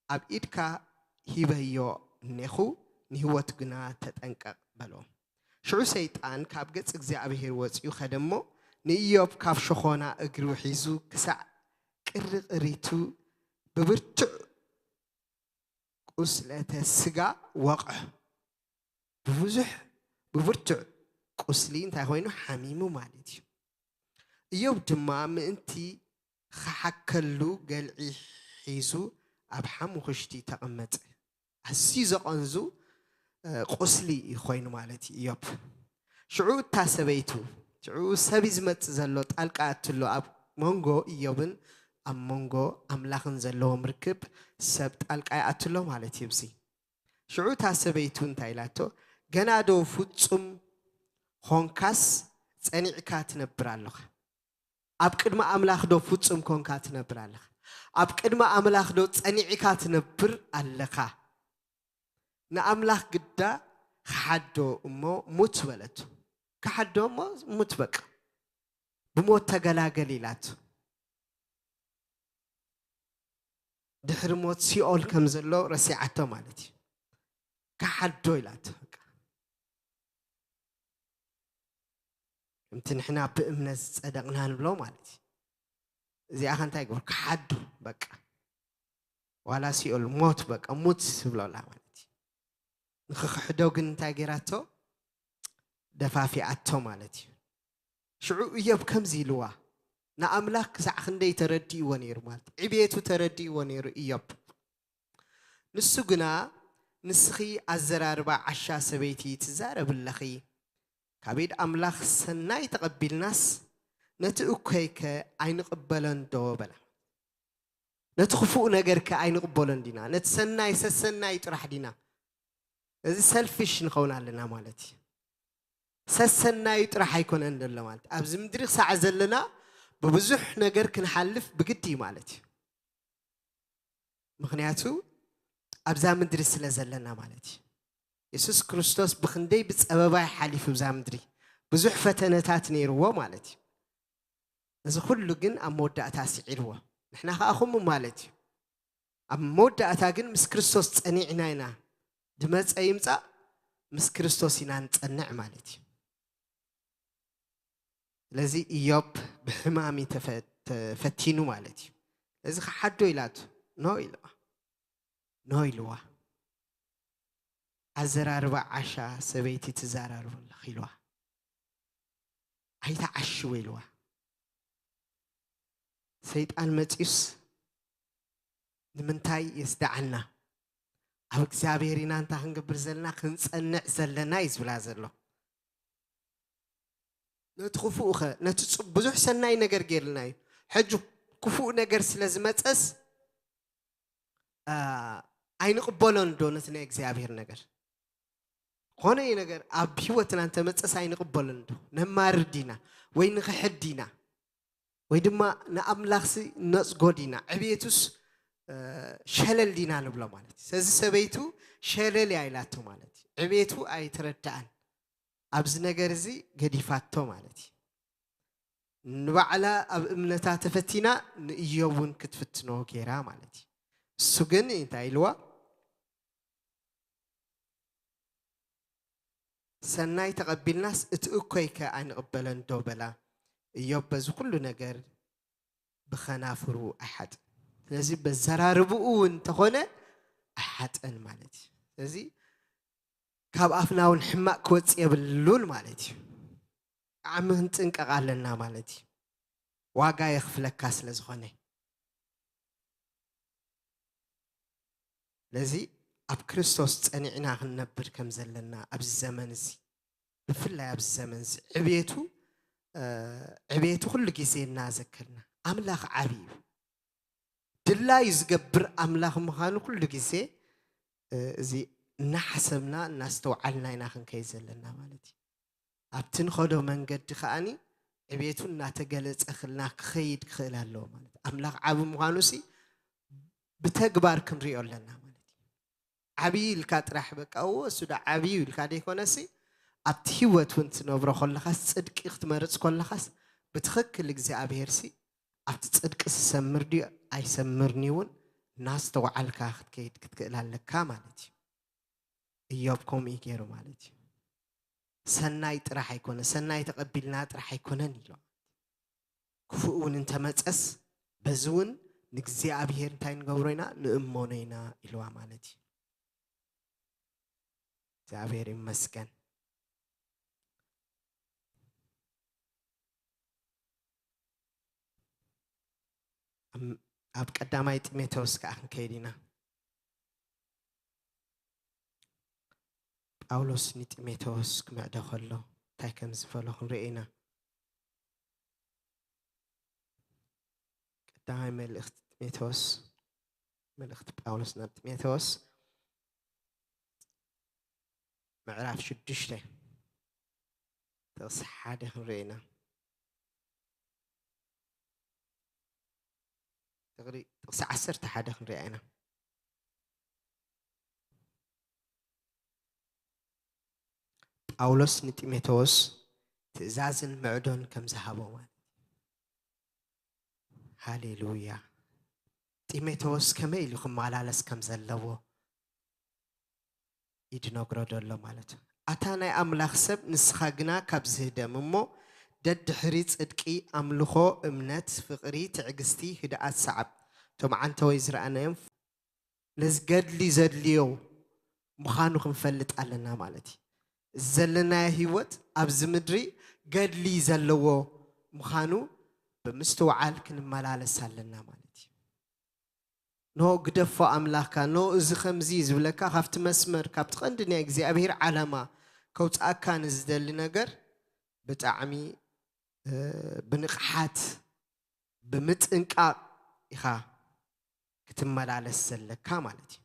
ኣብ ኢድካ ሂበዮ እኔኹ፣ ንህይወቱ ግና ተጠንቀቕ በሎ። ሽዑ ሰይጣን ካብ ገጽ እግዚኣብሔር ወጺኡ ኸደ እሞ፣ ንኢዮብ ካብ ሸኾና እግሩ ሒዙ ክሳዕ ቅርቅሪቱ ብብርቱዕ ቁስለተ ስጋ ወቕዖ። ብብዙሕ ብብርቱዕ ቁስሊ እንታይ ኮይኑ? ሓሚሙ ማለት እዩ። ኢዮብ ድማ ምእንቲ ክሓከሉ ገልዒ ሒዙ ኣብ ሓሙኽሽቲ ተቐመጠ። ኣዝዩ ዘቐንዙ ቁስሊ ኮይኑ ማለት እዩ ኢዮብ። ሽዑ እታ ሰበይቱ፣ ሽዑ ሰብ እዩ ዝመጽእ ዘሎ፣ ጣልቃ ኣትሎ ኣብ መንጎ ኢዮብን ኣብ መንጎ ኣምላኽን ዘለዎም ርክብ ሰብ ጣልቃ ይኣትሎ ማለት እዩ። እዚ ሽዑ እታ ሰበይቱ እንታይ ኢላቶ? ገና ዶ ፍጹም ኾንካስ ጸኒዕካ ትነብር ኣለኻ? ኣብ ቅድሚ ኣምላኽ ዶ ፍጹም ኮንካ ትነብር ኣለኻ? ኣብ ቅድሚ ኣምላኽ ዶ ጸኒዕካ ትነብር ኣለኻ? ንኣምላኽ ግዳ ክሓዶ እሞ ሙት በለቱ። ክሓዶ እሞ ሙት በቃ። ብሞት ተገላገል ኢላቱ። ድሕሪ ሞት ሲኦል ከም ዘሎ ረሲዓቶ ማለት እዩ። ክሓዶ ኢላቶ በቃ። ከምቲ ንሕና ብእምነት ዝጸደቕና ንብሎ ማለት እዩ። እዚኣ ከ እንታይ ግብር? ክሓዱ በቃ። ዋላ ሲኦል ሞት በቃ ሙት ትብሎላ ማለት እዩ። ንኽኽሕዶ ግን እንታይ ገይራቶ? ደፋፊኣቶ ማለት እዩ። ሽዑ እዮብ ከምዚ ኢልዋ፣ ንኣምላኽ ክሳዕ ክንደይ ተረዲእዎ ነይሩ ማለት እዩ። ዕቤቱ ተረዲእዎ ነይሩ እዮብ። ንሱ ግና፣ ንስኺ ኣዘራርባ ዓሻ ሰበይቲ ትዛረቢ ኣለኺ፣ ካብ ኢድ ኣምላኽ ሰናይ ተቐቢልናስ ነቲ እኮይከ ኣይንቕበሎን ዶ በላ። ነቲ ክፉእ ነገርከ ኣይንቕበሎን ዲና? ነቲ ሰናይ ሰሰናይ ጥራሕ ዲና? እዚ ሰልፊሽ ንኸውን ኣለና ማለት እዩ። ሰሰናዩ ጥራሕ ኣይኮነን ዘሎ ማለት፣ ኣብዚ ምድሪ ክሳዕ ዘለና ብብዙሕ ነገር ክንሓልፍ ብግዲ እዩ ማለት እዩ። ምኽንያቱ ኣብዛ ምድሪ ስለ ዘለና ማለት እዩ። የሱስ ክርስቶስ ብኽንደይ ብጸበባይ ሓሊፉ ብዛ ምድሪ፣ ብዙሕ ፈተነታት ነይርዎ ማለት እዩ። እዚ ኩሉ ግን ኣብ መወዳእታ ስዒርዎ። ንሕና ከኣ ከምኡ ማለት እዩ። ኣብ መወዳእታ ግን ምስ ክርስቶስ ጸኒዕና ኢና። ድመጸ ይምጻእ፣ ምስ ክርስቶስ ኢና ንጸንዕ ማለት እዩ። ስለዚ ኢዮብ ብሕማም እዩ ተፈ-፣ ተፈቲኑ ማለት እዩ። ስለዚ ክሓዶ ኢላቱ፣ ኖ ኢልዋ። ኖ ኢልዋ። ኣዘራርባ ዓሻ ሰበይቲ ትዘራርቡ ኣለኺ ኢልዋ። ኣይትዓሽዊ ኢልዋ። ሰይጣን መጺኡስ ንምንታይ የስድዓና? ኣብ እግዚኣብሔር ኢና እንታ ክንገብር ዘለና፣ ክንጸንዕ ዘለና እዩ ዝብላ ዘሎ። ነቲ ክፉእኸ፣ ነቲ ጽ-፣ ብዙሕ ሰናይ ነገር ገይርልና እዩ። ሕጂ ክፉእ ነገር ስለ ዝመጸስ፣ አ፣ ኣይንቕበሎን ዶ ነቲ ናይ እግዚኣብሔር ነገር? ኮነ ነገር ኣብ ህይወትና እንተመጸስ ኣይንቕበሎን ዶ? ነማርር ዲና? ወይ ንኽሕድ ዲና? ወይ ድማ ንኣምላኽሲ ነጽጎ ዲና? ዕብየቱስ፣ እ፣ ሸለል ዲና ንብሎ ማለት እዩ። ስለዚ ሰበይቱ ሸለል እያ ኢላቶ ማለት እዩ። ዕብየቱ ኣይተረድኣን። ኣብዚ ነገር እዚ ገዲፋቶ ማለት እዩ። ንባዕላ ኣብ እምነታ ተፈቲና ንእዮብ እውን ክትፍትኖ ገይራ ማለት እዩ። እሱ ግን እንታይ ኢልዋ? ሰናይ ተቐቢልናስ እቲ እኮይ ከ ኣይንቕበለን ዶ በላ። እዮብ በዚ ኩሉ ነገር ብኸናፍሩ ኣይሓጥን። ስለዚ በዘራርብኡ እውን እንተኾነ ኣይሓጠን ማለት እዩ። ስለዚ ካብ ኣፍና እውን ሕማቕ ክወጽእ የብሉን ማለት እዩ። ብጣዕሚ ክንጥንቀቕ ኣለና ማለት እዩ። ዋጋ የኽፍለካ ስለ ዝኾነ። ስለዚ ኣብ ክርስቶስ ጸኒዕና ክንነብር ከም ዘለና ኣብዚ ዘመን እዚ፣ ብፍላይ ኣብዚ ዘመን እዚ ዕብየቱ፣ እ፣ ዕብየቱ ኩሉ ግዜ እናዘከርና፣ ኣምላኽ ዓቢ እዩ። ድላዩ ዝገብር ኣምላኽ ምዃኑ ኩሉ ግዜ፣ እ፣ እዚ እናሓሰብና እናስተውዓልና ኢና ክንከይድ ዘለና ማለት እዩ። ኣብቲ ንኸዶ መንገዲ ከኣኒ ዕብየቱ እናተገለጸ ክልና ክኸይድ ክኽእል ኣለዎ ማለት እዩ። ኣምላኽ ዓቢ ምዃኑ ሲ ብተግባር ክንሪኦ ኣለና ማለት እዩ። ዓቢ ኢልካ ጥራሕ በቃ፣ እዎ፣ እሱ ዶ ዓቢ እዩ ኢልካ ደይኮነሲ፣ ኣብቲ ህይወት እውን ትነብሮ ከለኻስ፣ ጽድቂ ክትመርጽ ከለኻስ፣ ብትኽክል እግዚኣብሄርሲ ኣብቲ ጽድቂ ዝሰምር ድዩ ኣይሰምርን እዩ እውን እናስተውዓልካ ክትከይድ ክትክእል ኣለካ ማለት እዩ። እዮብ ከምኡ እዩ ገይሩ ማለት እዩ። ሰናይ ጥራሕ ኣይኮነ፣ ሰናይ ተቐቢልና ጥራሕ ኣይኮነን ኢሉ። ክፉእ እውን እንተመጸስ፣ በዚ እውን ንእግዚኣብሔር እንታይ ንገብሮ ኢና? ንእመኖ ኢና ኢልዋ ማለት እዩ። እግዚኣብሔር ይመስገን። ኣብ፣ ኣብ ቀዳማይ ጢሞቴዎስ ከኣ ክንከይድ ኢና። ጳውሎስ ንጢሞቴዎስ ክምዕዶ ከሎ እንታይ ከም ዝበሎ ክንርኢ ኢና። ቀዳማይ መልእኽቲ ጢሞቴዎስ፣ መልእኽቲ ጳውሎስ ናብ ጢሞቴዎስ ምዕራፍ ሽዱሽተ ጥቕሲ ሓደ ክንርኢ ኢና። ጥቕሪ-፣ ጥቕሲ ዓሰርተ ሓደ ክንሪኣ ኢና። ጳውሎስ ንጢሞቴዎስ ትእዛዝን ምዕዶን ከም ዝሃቦ ማለት። ሃሌሉያ። ጢሞቴዎስ ከመይ ኢሉ ክመላለስ ከም ዘለዎ እዩ ዝነግሮ ዘሎ ማለት እዩ። ኣታ ናይ ኣምላኽ ሰብ፣ ንስኻ ግና ካብ ዝህደም እሞ፣ ደድሕሪ ጽድቂ፣ ኣምልኾ፣ እምነት፣ ፍቕሪ፣ ትዕግስቲ፣ ህድኣት ሰዓብ። እቶም ዓንተወይ ዝረኣናዮም ነዚ ገድሊ ዘድልዮ ምዃኑ ክንፈልጥ ኣለና ማለት እዩ። እዚ ዘለናዮ ህይወት ኣብዚ ምድሪ ገድሊ ዘለዎ ምዃኑ ብምስትውዓል ክንመላለስ ኣለና ማለት እዩ። ኖ ግደፎ ኣምላኽካ፣ ኖ እዚ ከምዚ ዝብለካ ካብቲ መስመር፣ ካብቲ ቀንዲ ናይ እግዚኣብሔር ዓላማ ከውፅኣካ ንዝደሊ ነገር ብጣዕሚ፣ እ፣ ብንቕሓት፣ ብምጥንቃቕ ኢኻ ክትመላለስ ዘለካ ማለት እዩ።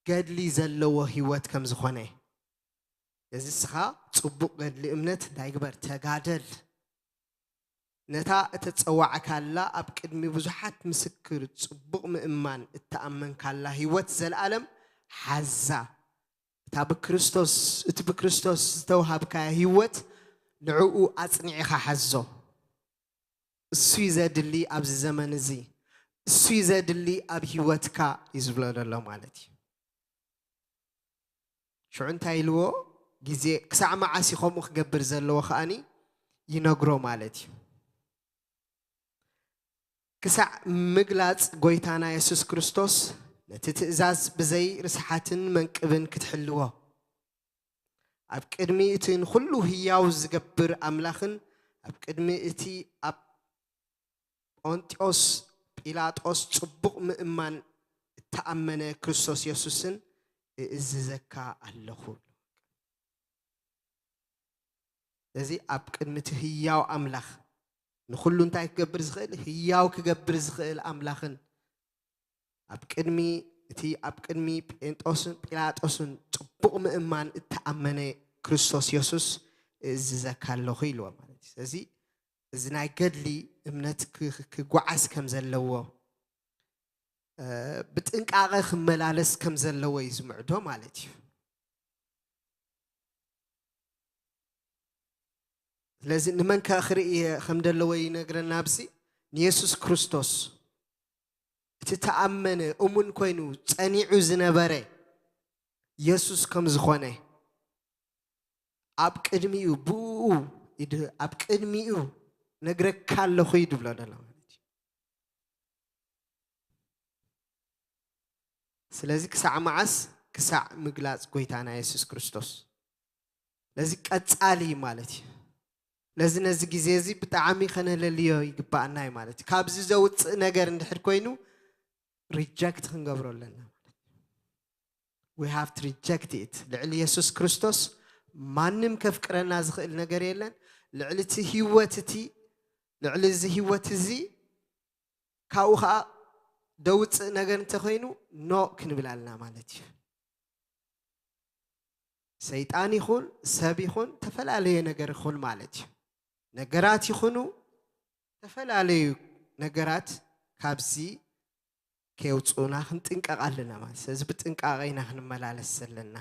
ገድሊ ዘለዎ ህይወት ከም ዝኾነ። እዚ እስኻ ጽቡቕ ገድሊ እምነት እንታይ ግበር፣ ተጋደል። ነታ እተጸዋዕካላ ኣብ ቅድሚ ብዙሓት ምስክር ጽቡቕ ምእማን እተኣመንካላ ህይወት ዘለኣለም ሓዛ። እታ ብክርስቶስ፣ እቲ ብክርስቶስ ዝተውሃብካያ ህይወት ንዕኡ ኣጽኒዕኻ ሓዞ። እሱ እዩ ዘድሊ ኣብዚ ዘመን እዚ። እሱ እዩ ዘድሊ ኣብ ህይወትካ እዩ ዝብሎ ዘሎ ማለት እዩ። ሽዑ እንታይ ኢልዎ? ግዜ ክሳዕ መዓስ እዩ ከምኡ ክገብር ዘለዎ ከኣኒ ይነግሮ ማለት እዩ። ክሳዕ ምግላጽ ጎይታና የሱስ ክርስቶስ ነቲ ትእዛዝ ብዘይ ርስሓትን መንቅብን ክትሕልዎ፣ ኣብ ቅድሚ እቲ ንኹሉ ህያው ዝገብር ኣምላኽን ኣብ ቅድሚ እቲ ኣብ ጶንጢዮስ ጲላጦስ ጽቡቕ ምእማን እተኣመነ ክርስቶስ የሱስን እእዝዘካ ኣለኹ። እዚ ኣብ ቅድሚ እቲ ህያው ኣምላኽ፣ ንኹሉ እንታይ ክገብር ዝኽእል? ህያው ክገብር ዝኽእል ኣምላኽን ኣብ ቅድሚ እቲ ኣብ ቅድሚ ጴንጦስን ጲላጦስን ጽቡቕ ምእማን እተኣመነ ክርስቶስ የሱስ እእዝዘካ ኣለኹ ኢልዎ ማለት እዩ። ስለዚ እዚ ናይ ገድሊ እምነት ክ-፣ ክ-፣ ክጓዓዝ ከም ዘለዎ፣ እ፣ ብጥንቃቐ ክመላለስ ከም ዘለዎ እዩ ዝምዕዶ ማለት እዩ። ስለዚ ንመን ከ ክርኢ ከም ዘለዎ ይነግረና ኣብዚ? ንየሱስ ክርስቶስ። እቲ ተኣመነ እሙን ኮይኑ ጸኒዑ ዝነበረ የሱስ ከም ዝኾነ ኣብ ቅድሚኡ፣ ብኡ ይድ-፣ ኣብ ቅድሚኡ ነግረካ ኣለኹ እዩ ዝብሎ ዘሎ ማለት እዩ። ስለዚ ክሳዕ መዓስ? ክሳዕ ምግላጽ ጎይታና የሱስ ክርስቶስ። ነዚ ቀጻሊ ማለት እዩ። ነዚ፣ ነዚ ግዜ እዚ ብጣዕሚ ከነለልዮ ይግባኣና እዩ ማለት እዩ። ካብዚ ዘውጽእ ነገር እንድሕር ኮይኑ ሪጀክት ክንገብሮ ኣለና ማለት እዩ። We have to reject it። ልዕሊ የሱስ ክርስቶስ ማንም ከፍቅረና ዝኽእል ነገር የለን። ልዕሊ እቲ ህይወት እቲ፣ ልዕሊ እዚ ህይወት እዚ ካብኡ ኸዓ ደውፅእ ነገር እንተኾይኑ ኖ ክንብል ኣለና ማለት እዩ። ሰይጣን ይኹን ሰብ ይኹን ተፈላለየ ነገር ይኹን ማለት እዩ። ነገራት ይኹኑ ተፈላለዩ ነገራት ካብዚ ከየውፅኡና ክንጥንቀቕ ኣለና ማለት። ስለዚ ብጥንቃቐ ኢና ክንመላለስ ዘለና።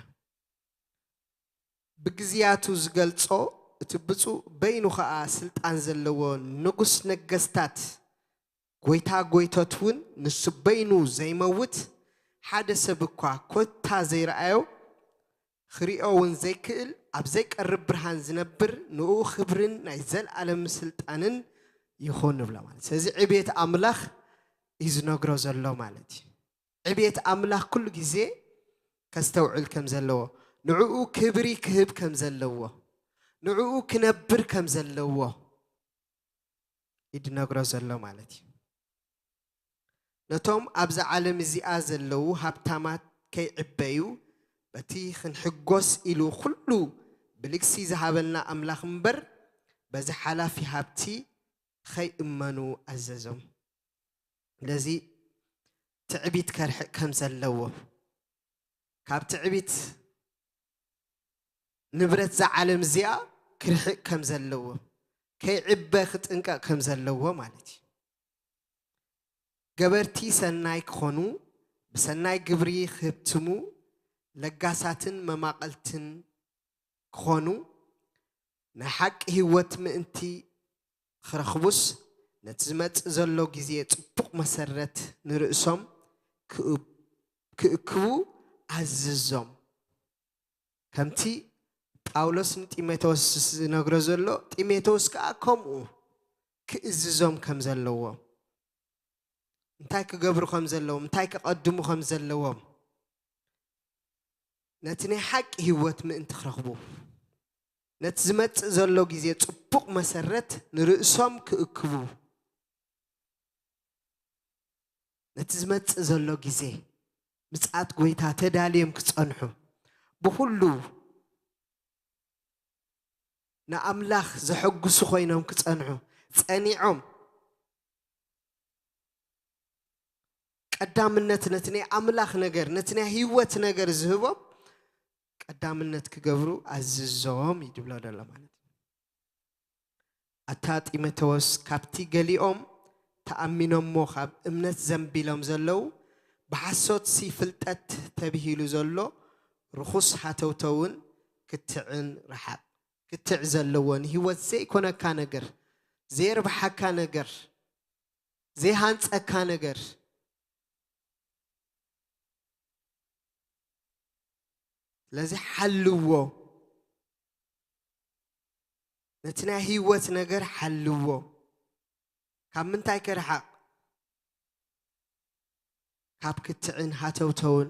ብግዝያቱ ዝገልጾ እቲ ብፁዕ በይኑ ኸኣ ስልጣን ዘለዎ ንጉስ ነገስታት ጎይታ ጎይቶት እውን ንሱ በይኑ ዘይመውት ሓደ ሰብ እኳ ኮታ ዘይረኣዮ ክሪኦ እውን ዘይክእል ኣብ ዘይቀርብ ብርሃን ዝነብር ንኡ ክብርን ናይ ዘለኣለም ስልጣንን ይኹን ንብሎ ማለት። ስለዚ ዕቤት ኣምላኽ እዩ ዝነግሮ ዘሎ ማለት እዩ። ዕቤት ኣምላኽ ኩሉ ግዜ ከስተውዕል ከም ዘለዎ፣ ንዕኡ ክብሪ ክህብ ከም ዘለዎ፣ ንዕኡ ክነብር ከም ዘለዎ እዩ ዝነግሮ ዘሎ ማለት እዩ። ነቶም ኣብዛ ዓለም እዚኣ ዘለዉ ሃብታማት ከይዕበዩ፣ በቲ ክንሕጎስ ኢሉ ኩሉ ብልግሲ ዝሃበና ኣምላኽ እምበር፣ በዚ ሓላፊ ሃብቲ ኸይእመኑ ኣዘዞም። ስለዚ ትዕቢት ከርሕቕ ከም ዘለዎ፣ ካብ ትዕቢት ንብረት እዛ ዓለም እዚኣ ክርሕቕ ከም ዘለዎ፣ ከይዕበ ክጥንቀቕ ከም ዘለዎ ማለት እዩ። ገበርቲ ሰናይ ክኾኑ፣ ብሰናይ ግብሪ ክህብትሙ፣ ለጋሳትን መማቐልትን ክኾኑ፣ ናይ ሓቂ ህይወት ምእንቲ ክረኽቡስ፣ ነቲ ዝመጽእ ዘሎ ግዜ ጽቡቕ መሰረት ንርእሶም ክእብ-፣ ክእክቡ ኣዝዞም። ከምቲ ጳውሎስ ንጢሞቴዎስ ዝነግሮ ዘሎ፣ ጢሞቴዎስ ከኣ ከምኡ ክእዝዞም ከም ዘለዎ፣ እንታይ ክገብሩ ከም ዘለዎም፣ እንታይ ከቐድሙ ከም ዘለዎም፣ ነቲ ናይ ሓቂ ህይወት ምእንቲ ክረኽቡ፣ ነቲ ዝመጽእ ዘሎ ግዜ ጽቡቕ መሰረት ንርእሶም ክእክቡ፣ ነቲ ዝመጽእ ዘሎ ግዜ፣ ምጽኣት ጐይታ ተዳልዮም ክጸንሑ፣ ብኹሉ ንኣምላኽ ዘሐጉሱ ኮይኖም ክጸንሑ፣ ጸኒዖም ቀዳምነት ነቲ ናይ ኣምላኽ ነገር፣ ነቲ ናይ ህይወት ነገር ዝህቦም ቀዳምነት ክገብሩ ኣዝዞም እዩ ዝብሎ ዘሎ ማለት እዩ። ኣታ ጢሞቴዎስ፣ ካብቲ ገሊኦም ተኣሚኖሞ ካብ እምነት ዘንቢሎም ዘለዉ፣ ብሓሶትሲ ፍልጠት ተብሂሉ ዘሎ ርኹስ ሃተውተውን ክትዕን ርሓቕ። ክትዕ ዘለዎ ንህይወት ዘይኮነካ ነገር፣ ዘየርብሓካ ነገር፣ ዘይሃንጸካ ነገር፣ ስለዚ ሓልዎ። ነቲ ናይ ህይወት ነገር ሓልዎ። ካብ ምንታይ ክርሓቕ? ካብ ክትዕን ሃተውተውን።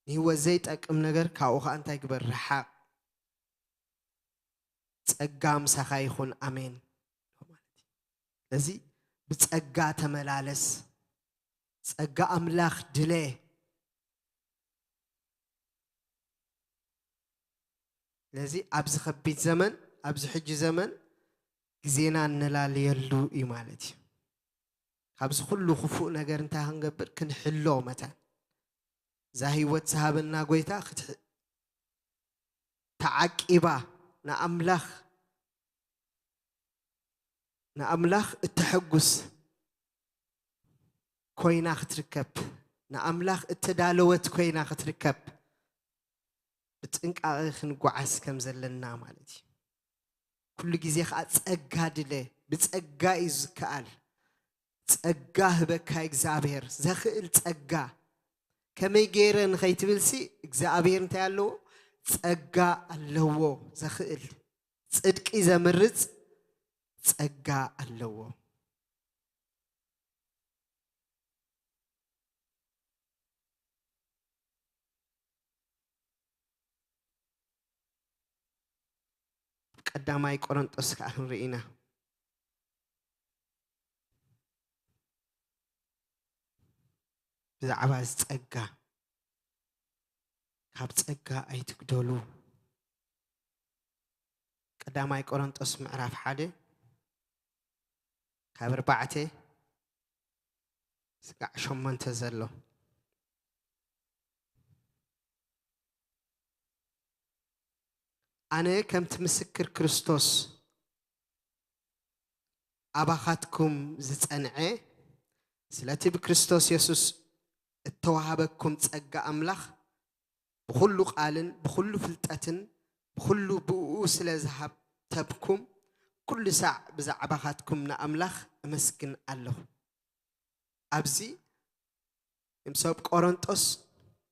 ንህይወት ዘይጠቅም ነገር ካብኡ ኸኣ እንታይ ግበር? ርሓቕ። ጸጋ ምሳኻ ይኹን። ኣሜን። ስለዚ ብጸጋ ተመላለስ። ጸጋ ኣምላኽ ድለ። ስለዚ ኣብዚ ከቢድ ዘመን፣ ኣብዚ ሕጂ ዘመን ግዜና እነላልየሉ እዩ ማለት እዩ። ካብዚ ኩሉ ክፉእ ነገር እንታይ ክንገብር? ክንሕሎ መታን። እዛ ህይወት ዝሃበና ጐይታ ክትሕ-፣ ተዓቂባ ንኣምላኽ፣ ንኣምላኽ እተሐጉስ ኮይና ክትርከብ፣ ንኣምላኽ እተዳለወት ኮይና ክትርከብ ብጥንቃቐ ክንጓዓዝ ከም ዘለና ማለት እዩ። ኩሉ ግዜ ኸኣ ጸጋ ድለ፣ ብጸጋ እዩ ዝከኣል። ጸጋ ህበካ እግዚኣብሔር፣ ዘኽእል ጸጋ። ከመይ ገይረ ንኸይትብልሲ እግዚኣብሔር እንታይ ኣለዎ? ጸጋ ኣለዎ ዘኽእል። ጽድቂ ዘምርጽ ጸጋ ኣለዎ። ቀዳማይ ቆሮንጦስ ከኣ ክንርኢ ኢና። ብዛዕባ እዚ ጸጋ፣ ካብ ጸጋ ኣይትጉደሉ። ቀዳማይ ቆሮንጦስ ምዕራፍ ሓደ ካብ ኣርባዕተ ስጋዕ ሸሞንተ ዘሎ። ኣነ ከምቲ ምስክር ክርስቶስ ኣባኻትኩም ዝጸንዐ፣ ስለቲ ብክርስቶስ የሱስ እተዋህበኩም ጸጋ ኣምላኽ ብኹሉ ቃልን ብኹሉ ፍልጠትን ብኹሉ ብእኡ ስለ ዝሃብተብኩም፣ ኩሉ ሳዕ ብዛዕባኻትኩም ንኣምላኽ እመስግን ኣለኹ። ኣብዚ እም ሰብ ቆሮንጦስ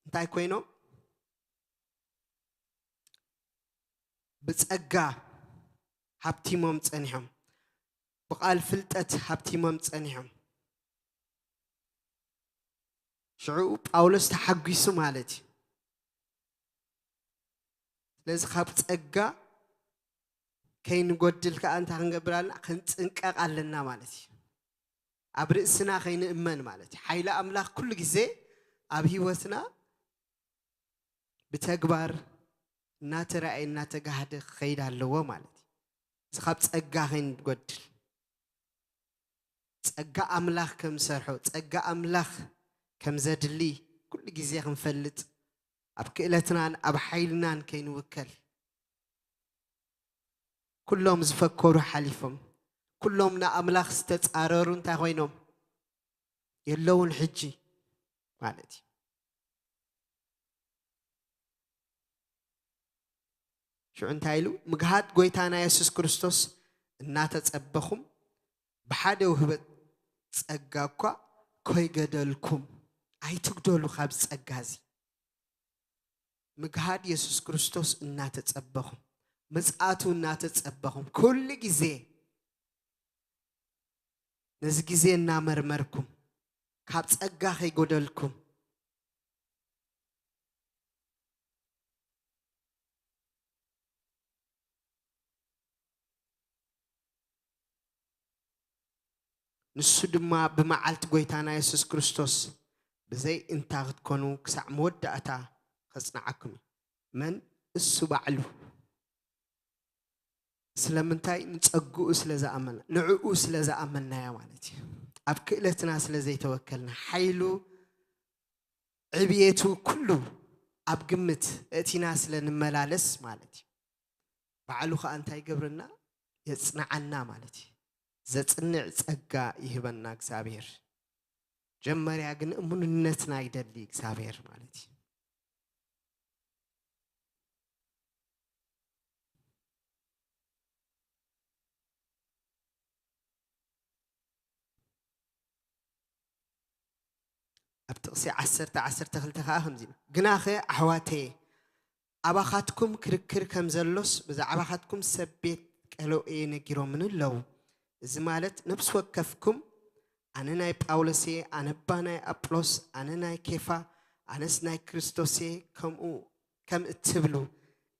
እንታይ ኮይኖም? ብጸጋ ሃብቲሞም ጸኒሖም። ብቓል ፍልጠት ሃብቲሞም ጸኒሖም። ሽዑ ጳውሎስ ተሓጒሱ ማለት እዩ። ስለዚ ካብ ጸጋ ከይንጎድል ከኣ እንታይ ክንገብር ኣለና? ክንጽንቀቕ ኣለና ማለት እዩ። ኣብ ርእስና ከይንእመን ማለት እዩ። ሓይሊ ኣምላኽ ኩሉ ግዜ ኣብ ህይወትና ብተግባር እናተራእየ እናተጋህደ ክኸይድ ኣለዎ ማለት እዩ። እዚ ካብ ጸጋ ከይንጎድል፣ ጸጋ ኣምላኽ ከም ሰርሖ፣ ጸጋ ኣምላኽ ከም ዘድሊ ኩሉ ግዜ ክንፈልጥ፣ ኣብ ክእለትናን ኣብ ሓይልናን ከይንውከል። ኩሎም ዝፈከሩ ሓሊፎም፣ ኩሎም ንኣምላኽ ዝተጻረሩ እንታይ ኮይኖም? የለውን ሕጂ ማለት እዩ። ሽዑ እንታይ ኢሉ? ምግሃድ ጎይታና የሱስ ክርስቶስ እናተጸበኹም፣ ብሓደ ውህበት ጸጋ እኳ ኮይገደልኩም፣ ኣይትግደሉ ካብ ጸጋ እዚ። ምግሃድ የሱስ ክርስቶስ እናተጸበኹም፣ ምጽኣቱ እናተጸበኹም፣ ኩሉ ግዜ ነዚ ግዜ እናመርመርኩም፣ ካብ ጸጋ ከይጎደልኩም፣ ንሱ ድማ ብመዓልቲ ጎይታና የሱስ ክርስቶስ ብዘይ እንታ ክትኮኑ ክሳዕ መወዳእታ ከጽንዓኩም እዩ። መን? እሱ ባዕሉ። ስለምንታይ? ንጸግኡ ስለ ዝኣመና፣ ንዕኡ ስለ ዝኣመናዮ ማለት እዩ። ኣብ ክእለትና ስለ ዘይተወከልና፣ ሓይሉ፣ ዕብየቱ ኩሉ ኣብ ግምት እእቲና ስለ ንመላለስ ማለት እዩ። ባዕሉ ኸኣ እንታይ ይገብረና? የጽንዓና ማለት እዩ። ዘጽንዕ ጸጋ ይህበና እግዚኣብሔር። መጀመርያ ግን እሙንነትና ይደሊ እግዚኣብሔር ማለት እዩ። ኣብ ጥቕሲ ዓሰርተ፣ ዓሰርተ ክልተ ከኣ ከምዚ ኢሉ፣ ግናኸ ኣሕዋተየ፣ ኣባኻትኩም ክርክር ከም ዘሎስ ብዛዕባኻትኩም ሰብ ቤት ቀሎኤ ነጊሮምኒ ኣለዉ። እዚ ማለት ነፍሲ ወከፍኩም፣ ኣነ ናይ ጳውሎስ እየ፣ ኣነባ ናይ ኣጵሎስ፣ ኣነ ናይ ኬፋ፣ ኣነስ ናይ ክርስቶስ እየ፣ ከምኡ ከም እትብሉ፣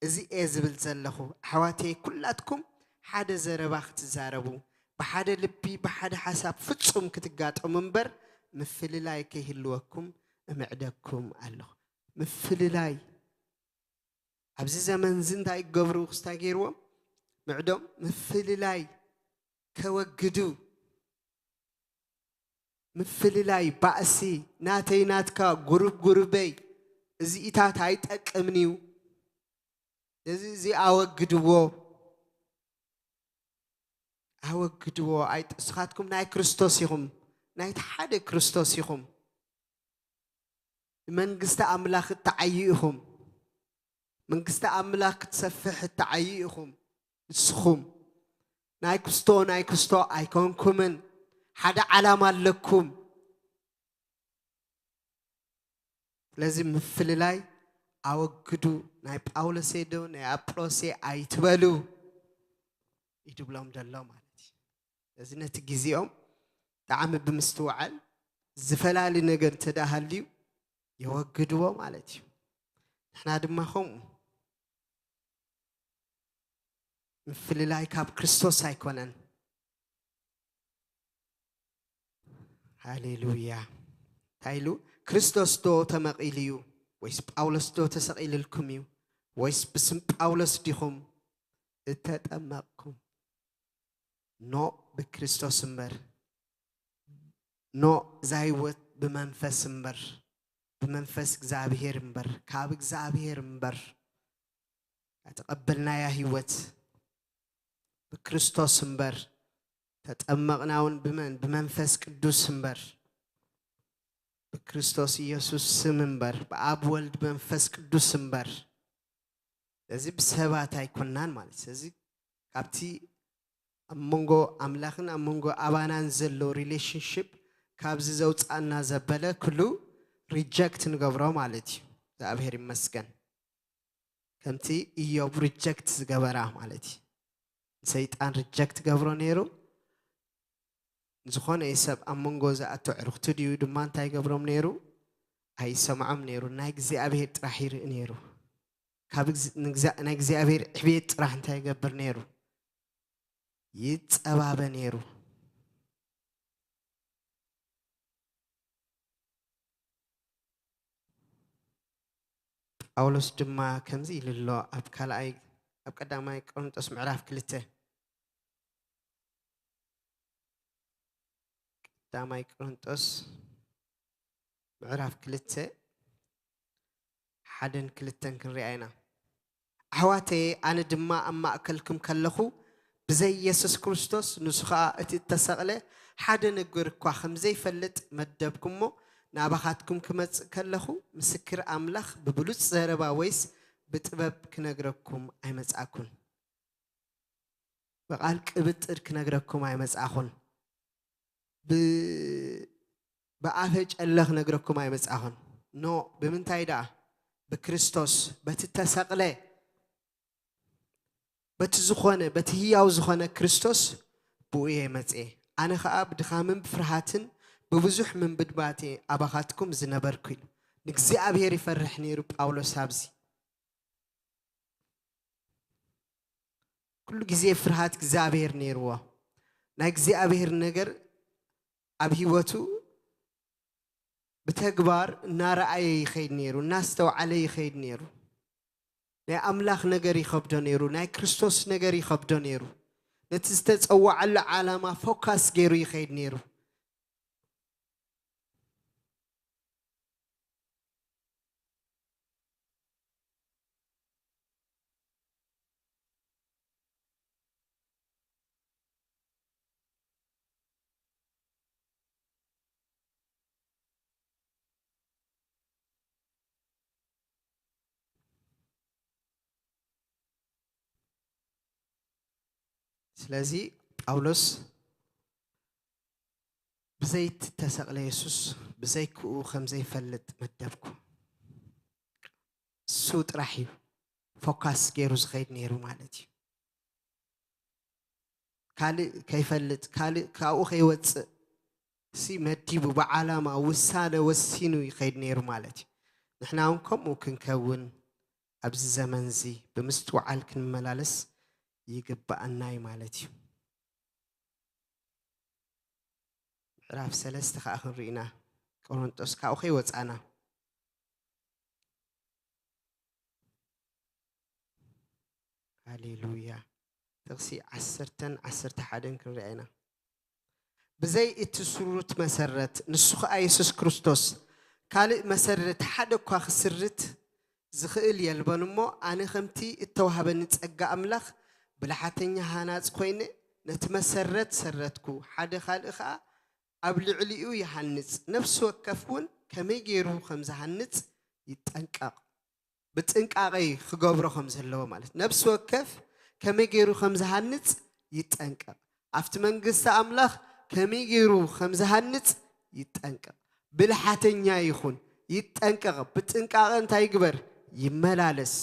እዚ እየ ዝብል ዘለኹ። ኣሕዋተይ፣ ኩላትኩም ሓደ ዘረባ ክትዛረቡ፣ ብሓደ ልቢ፣ ብሓደ ሓሳብ ፍጹም ክትጋጠሙ እምበር፣ ምፍልላይ ከይህልወኩም እምዕደኩም ኣለኹ። ምፍልላይ። ኣብዚ ዘመን እዚ እንታይ ክገብሩ ክስታይ ገይርዎም? ምዕዶም ምፍልላይ ከወግዱ። ምፍልላይ፣ ባእሲ፣ ናተይ ናትካ፣ ጉሩብ ጉሩበይ፣ እዚኢታት ኣይጠቅምን እዩ። እዚ፣ እዚ ኣወግድዎ። ኣወግድዎ። ኣይ-፣ ንስኻትኩም ናይ ክርስቶስ ኢኹም። ናይቲ ሓደ ክርስቶስ ኢኹም። ንመንግስቲ ኣምላኽ እትዓዩ ኢኹም። መንግስቲ ኣምላኽ ክትሰፍሕ እትዓዩ ኢኹም። ንስኹም ናይ ክስቶ፣ ናይ ክስቶ ኣይኮንኩምን። ሓደ ዓላማ ኣለኩም። ስለዚ ምፍልላይ ኣወግዱ። ናይ ጳውሎስ ዶ ናይ ኣጵሎስ ኣይትበሉ እዩ ድብሎም ዘሎ ማለት እዩ። እዚ ነቲ ግዜኦም ብጣዕሚ ብምስትውዓል፣ ዝፈላሊ ነገር እንተ ደኣ ሃልዩ የወግድዎ ማለት እዩ። ንሕና ድማ ከምኡ። ምፍልላይ ካብ ክርስቶስ ኣይኮነን። ሃሌሉያ። እንታይ ኢሉ? ክርስቶስ ዶ ተመቒሉ እዩ? ወይስ ጳውሎስ ዶ ተሰቒልልኩም እዩ? ወይስ ብስም ጳውሎስ ዲኹም እተጠመቕኩም? ኖ፣ ብክርስቶስ እምበር። ኖ፣ እዛ ህይወት ብመንፈስ እምበር፣ ብመንፈስ እግዚኣብሔር እምበር፣ ካብ እግዚኣብሔር እምበር። እተቐበልናያ ህይወት ብክርስቶስ እምበር፣ ተጠመቕና እውን ብመን? ብመንፈስ ቅዱስ እምበር፣ ብክርስቶስ ኢየሱስ ስም እምበር፣ ብኣብ ወልድ መንፈስ ቅዱስ እምበር። እዚ ብሰባት ኣይኮናን ማለት። ስለዚ ካብቲ ኣብ መንጎ ኣምላኽን ኣብ መንጎ ኣባናን ዘሎ ሪሌሽንሽፕ ካብዚ ዘውፅኣና ዘበለ ኩሉ ሪጀክት ንገብሮ ማለት እዩ። እግዚኣብሔር ይመስገን። ከምቲ ኢዮብ ሪጀክት ዝገበራ ማለት እዩ። ሰይጣን ሪጀክት ገብሮ ነይሩ። ዝኾነ ሰብ ኣብ መንጎ ዝኣቱ ኣዕሩኽቱ ድዩ ድማ እንታይ ይገብሮም ነይሩ? ኣይሰምዖም ነይሩ። ናይ እግዚኣብሔር ጥራሕ ይርኢ ነይሩ። ካብ ናይ እግዚኣብሔር ዕብየት ጥራሕ እንታይ ይገብር ነይሩ? ይጸባበ ነይሩ። ጳውሎስ ድማ ከምዚ ኢሉ ኣሎ ኣብ ካልኣይ ኣብ ቀዳማይ ቆሮንጦስ ምዕራፍ ክልተ ቀዳማይ ቆሮንጦስ ምዕራፍ ክልተ ሓደን ክልተን ክንሪኣ ኢና። ኣሕዋተየ፣ ኣነ ድማ ኣብ ማእከልኩም ከለኹ ብዘይ የሱስ ክርስቶስ፣ ንሱ ኸኣ እቲ እተሰቕለ ሓደ ነገር እኳ ከም ዘይፈልጥ መደብኩ እሞ፣ ናባኻትኩም ክመጽእ ከለኹ ምስክር ኣምላኽ ብብሉጽ ዘረባ ወይስ ብጥበብ ክነግረኩም ኣይመጻእኩን። ብቓል ቅብጥር ክነግረኩም ኣይመጻእኹን። ብኣፈ ጨለ ክነግረኩም ኣይመጻኹን። ኖ፣ ብምንታይ ደኣ? ብክርስቶስ፣ በቲ ተሰቕለ፣ በቲ ዝኾነ፣ በቲ ህያው ዝኾነ ክርስቶስ ብኡ እየ መጽኤ። ኣነ ኸኣ ብድኻምን ብፍርሃትን ብብዙሕ ምንብድባቴ ኣባኻትኩም ዝነበርኩ ኢሉ። ንእግዚኣብሔር ይፈርሕ ነይሩ ጳውሎስ ኣብዚ። ኩሉ ግዜ ፍርሃት እግዚኣብሔር ነይርዎ። ናይ እግዚኣብሔር ነገር ኣብ ህይወቱ ብተግባር እናረኣየ ይኸይድ ነይሩ፣ እናስተውዓለ ይኸይድ ነይሩ። ናይ ኣምላኽ ነገር ይኸብዶ ነይሩ፣ ናይ ክርስቶስ ነገር ይኸብዶ ነይሩ። ነቲ ዝተጸዋዓሉ ዓላማ ፎካስ ገይሩ ይኸይድ ነይሩ። ስለዚ ጳውሎስ ብዘይቲ ተሰቕለ የሱስ ብዘይክኡ ከም ዘይፈልጥ መደብኩ። እሱ ጥራሕ እዩ ፎካስ ገይሩ ዝኸይድ ነይሩ ማለት እዩ። ካልእ ከይፈልጥ፣ ካልእ ካብኡ ከይወፅእ ሲ መዲቡ ብዓላማ ውሳነ ወሲኑ ይኸይድ ነይሩ ማለት እዩ። ንሕና እውን ከምኡ ክንከውን ኣብዚ ዘመን እዚ ብምስትውዓል ክንመላለስ ይግብኣና እዩ ማለት እዩ። ምዕራፍ ሰለስተ ከዓ ክንርኢ ኢና። ቆሮንጦስ ካብኡ ከይወፃና። ሃሌሉያ። ጥቕሲ ዓሰርተን ዓሰርተ ሓደን ክንሪኣ ኢና። ብዘይ እቲ ስሩት መሰረት፣ ንሱ ኸኣ የሱስ ክርስቶስ፣ ካልእ መሰረት ሓደ እኳ ክስርት ዝኽእል የልቦን እሞ፣ ኣነ ከምቲ እተዋህበኒ ጸጋ ኣምላኽ ብልሓተኛ ሃናጺ ኮይነ፣ ነቲ መሰረት ሰረትኩ፣ ሓደ ካልእ ኸኣ ኣብ ልዕሊኡ ይሃንጽ። ነፍሲ ወከፍ እውን ከመይ ገይሩ ከም ዝሃንጽ ይጠንቀቕ። ብጥንቃቐ ክገብሮ ከም ዘለዎ ማለት፣ ነፍሲ ወከፍ ከመይ ገይሩ ከም ዝሃንጽ ይጠንቀቕ። ኣብቲ መንግስቲ ኣምላኽ ከመይ ገይሩ ከም ዝሃንጽ ይጠንቀቕ። ብልሓተኛ ይኹን፣ ይጠንቀቕ። ብጥንቃቐ እንታይ ይግበር? ይመላለስ።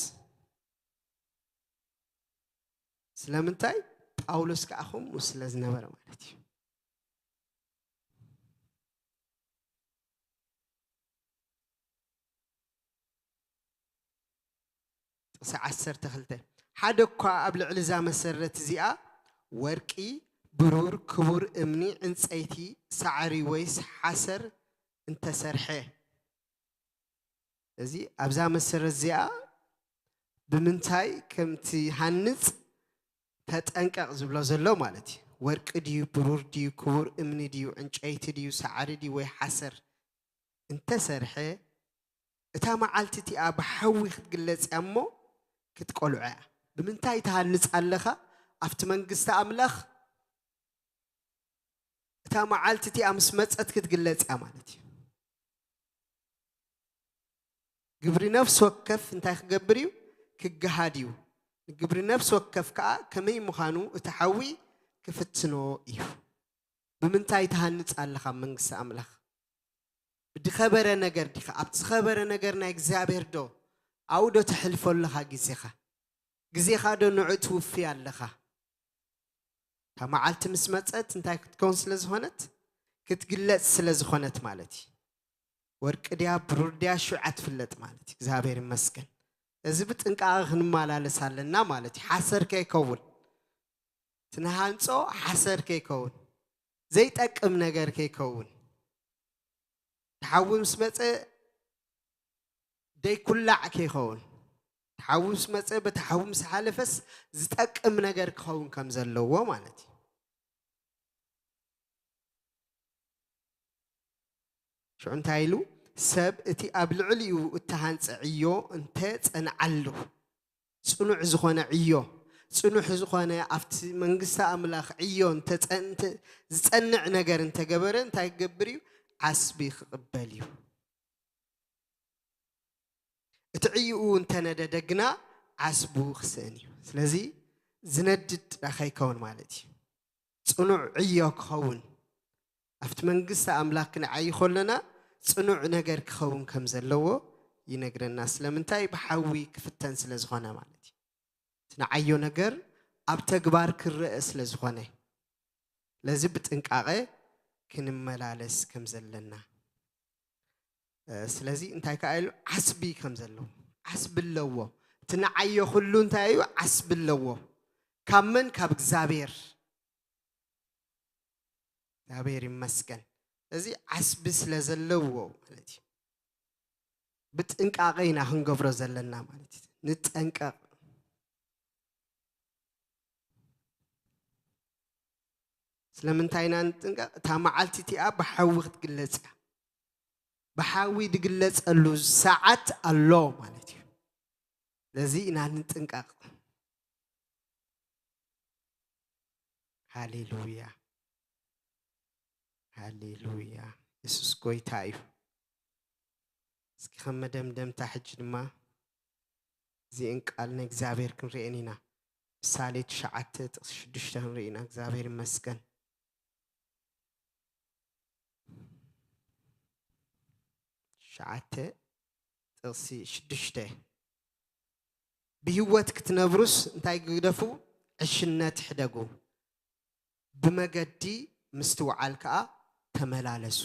ስለምንታይ? ጳውሎስ ከኣ ከምኡ ስለ ዝነበረ ማለት እዩ። ጥቕሲ ዓሰርተ ክልተ፣ ሓደ እኳ ኣብ ልዕሊ እዛ መሰረት እዚኣ ወርቂ፣ ብሩር፣ ክቡር እምኒ፣ ዕንጸይቲ፣ ሳዕሪ ወይስ ሓሰር እንተሰርሐ፣ እዚ ኣብዛ መሰረት እዚኣ ብምንታይ ከምቲ ሃንጽ ተጠንቀቕ ዝብሎ ዘሎ ማለት እዩ። ወርቂ ድዩ፣ ብሩር ድዩ፣ ክቡር እምኒ ድዩ፣ ዕንጨይቲ ድዩ፣ ሳዕሪ ድዩ ወይ ሓሰር እንተሰርሐ፣ እታ መዓልቲ እቲኣ ብሓዊ ክትግለጽ እያ እሞ ክትቆልዖ እያ። ብምንታይ ትሃንጽ ኣለኻ? ኣብቲ መንግስቲ ኣምላኽ እታ መዓልቲ እቲኣ ምስ መጸት ክትግለጽ እያ ማለት እዩ። ግብሪ ነፍሲ ወከፍ እንታይ ክገብር እዩ? ክገሃድ እዩ። ንግብሪ ነፍሲ ወከፍ ከኣ ከመይ ምዃኑ እቲ ሓዊ ክፍትኖ እዩ። ብምንታይ ትሃንጽ ኣለኻ ኣብ መንግስቲ ኣምላኽ? ብዝኸበረ ነገር ዲኻ? ኣብቲ ዝኸበረ ነገር ናይ እግዚኣብሔር ዶ ኣብኡ ዶ ተሕልፎ ኣለኻ ግዜኻ? ግዜኻ ዶ ንዑ ትውፊ ኣለኻ? ካብ መዓልቲ ምስ መጸት እንታይ ክትከውን ስለ ዝኾነት? ክትግለጽ ስለ ዝኾነት ማለት እዩ። ወርቂ ድያ ብሩር ድያ ሽዑ ትፍለጥ ማለት እዩ። እግዚኣብሔር ይመስገን። እዚ ብጥንቃቐ ክንመላለስ ኣለና ማለት እዩ። ሓሰር ከይከውን፣ እቲ ንሃንጾ ሓሰር ከይከውን፣ ዘይጠቅም ነገር ከይከውን፣ እቲ ሓዊ ምስ መጸ ደይኩላዕ ከይኸውን፣ እቲ ሓዊ ምስ መጸ፣ በቲ ሓዊ ምስ ሓለፈስ ዝጠቅም ነገር ክኸውን ከም ዘለዎ ማለት እዩ። ሽዑ እንታይ ኢሉ? ሰብ እቲ ኣብ ልዕሊኡ እተሃንጸ ዕዮ እንተ ጸንዓሉ፣ ጽኑዕ ዝኾነ ዕዮ፣ ጽኑሕ ዝኾነ ኣብቲ መንግስቲ ኣምላኽ ዕዮ እንተ ጸ-፣ እንተ ዝጸንዕ ነገር እንተገበረ፣ እንታይ ክገብር እዩ? ዓስቢ ክቕበል እዩ። እቲ ዕይኡ እንተነደደ ግና ዓስቡ ክስእን እዩ። ስለዚ ዝነድድ ከይከውን ማለት እዩ። ጽኑዕ ዕዮ ክኸውን፣ ኣብቲ መንግስቲ ኣምላኽ ክንዓይ ከለና ጽኑዕ ነገር ክኸውን ከም ዘለዎ ይነግረና። ስለምንታይ? ብሓዊ ክፍተን ስለ ዝኾነ ማለት እዩ። እቲ ንዓዮ ነገር ኣብ ተግባር ክረአ ስለ ዝኾነ፣ ለዚ ብጥንቃቐ ክንመላለስ ከም ዘለና። እ፣ ስለዚ እንታይ ከኣ ኢሉ? ዓስቢ ከም ዘለዎ። ዓስቢ ኣለዎ። እቲ ንዓዮ ኩሉ እንታይ እዩ? ዓስቢ ኣለዎ። ካብ መን? ካብ እግዚኣብሔር። እግዚኣብሔር ይመስገን። እዚ ዓስቢ ስለ ዘለዎ ማለት እዩ። ብጥንቃቐ ኢና ክንገብሮ ዘለና ማለት እዩ። ንጠንቀቕ። ስለምንታይ ኢና ንጥንቀቕ? እታ መዓልቲ እቲኣ ብሓዊ ክትግለጽ እያ። ብሓዊ ዝግለጸሉ ሰዓት ኣሎ ማለት እዩ። ለዚ ኢና ንጥንቀቕ። ሃሌሉያ፣ ሃሌሉያ። የሱስ ጎይታ እዩ። እስኪ ከም መደምደምታ ሕጂ ድማ እዚእን ቃል ናይ እግዚኣብሔር ክንርእየን ኢና። ምሳሌ ትሽዓተ ጥቕሲ ሽዱሽተ ክንርኢ ኢና። እግዚኣብሔር ይመስገን። ትሽዓተ ጥቕሲ ሽዱሽተ። ብህይወት ክትነብሩስ እንታይ ግደፉ? ዕሽነት ሕደጉ። ብመገዲ ምስትውዓል ከኣ ተመላለሱ።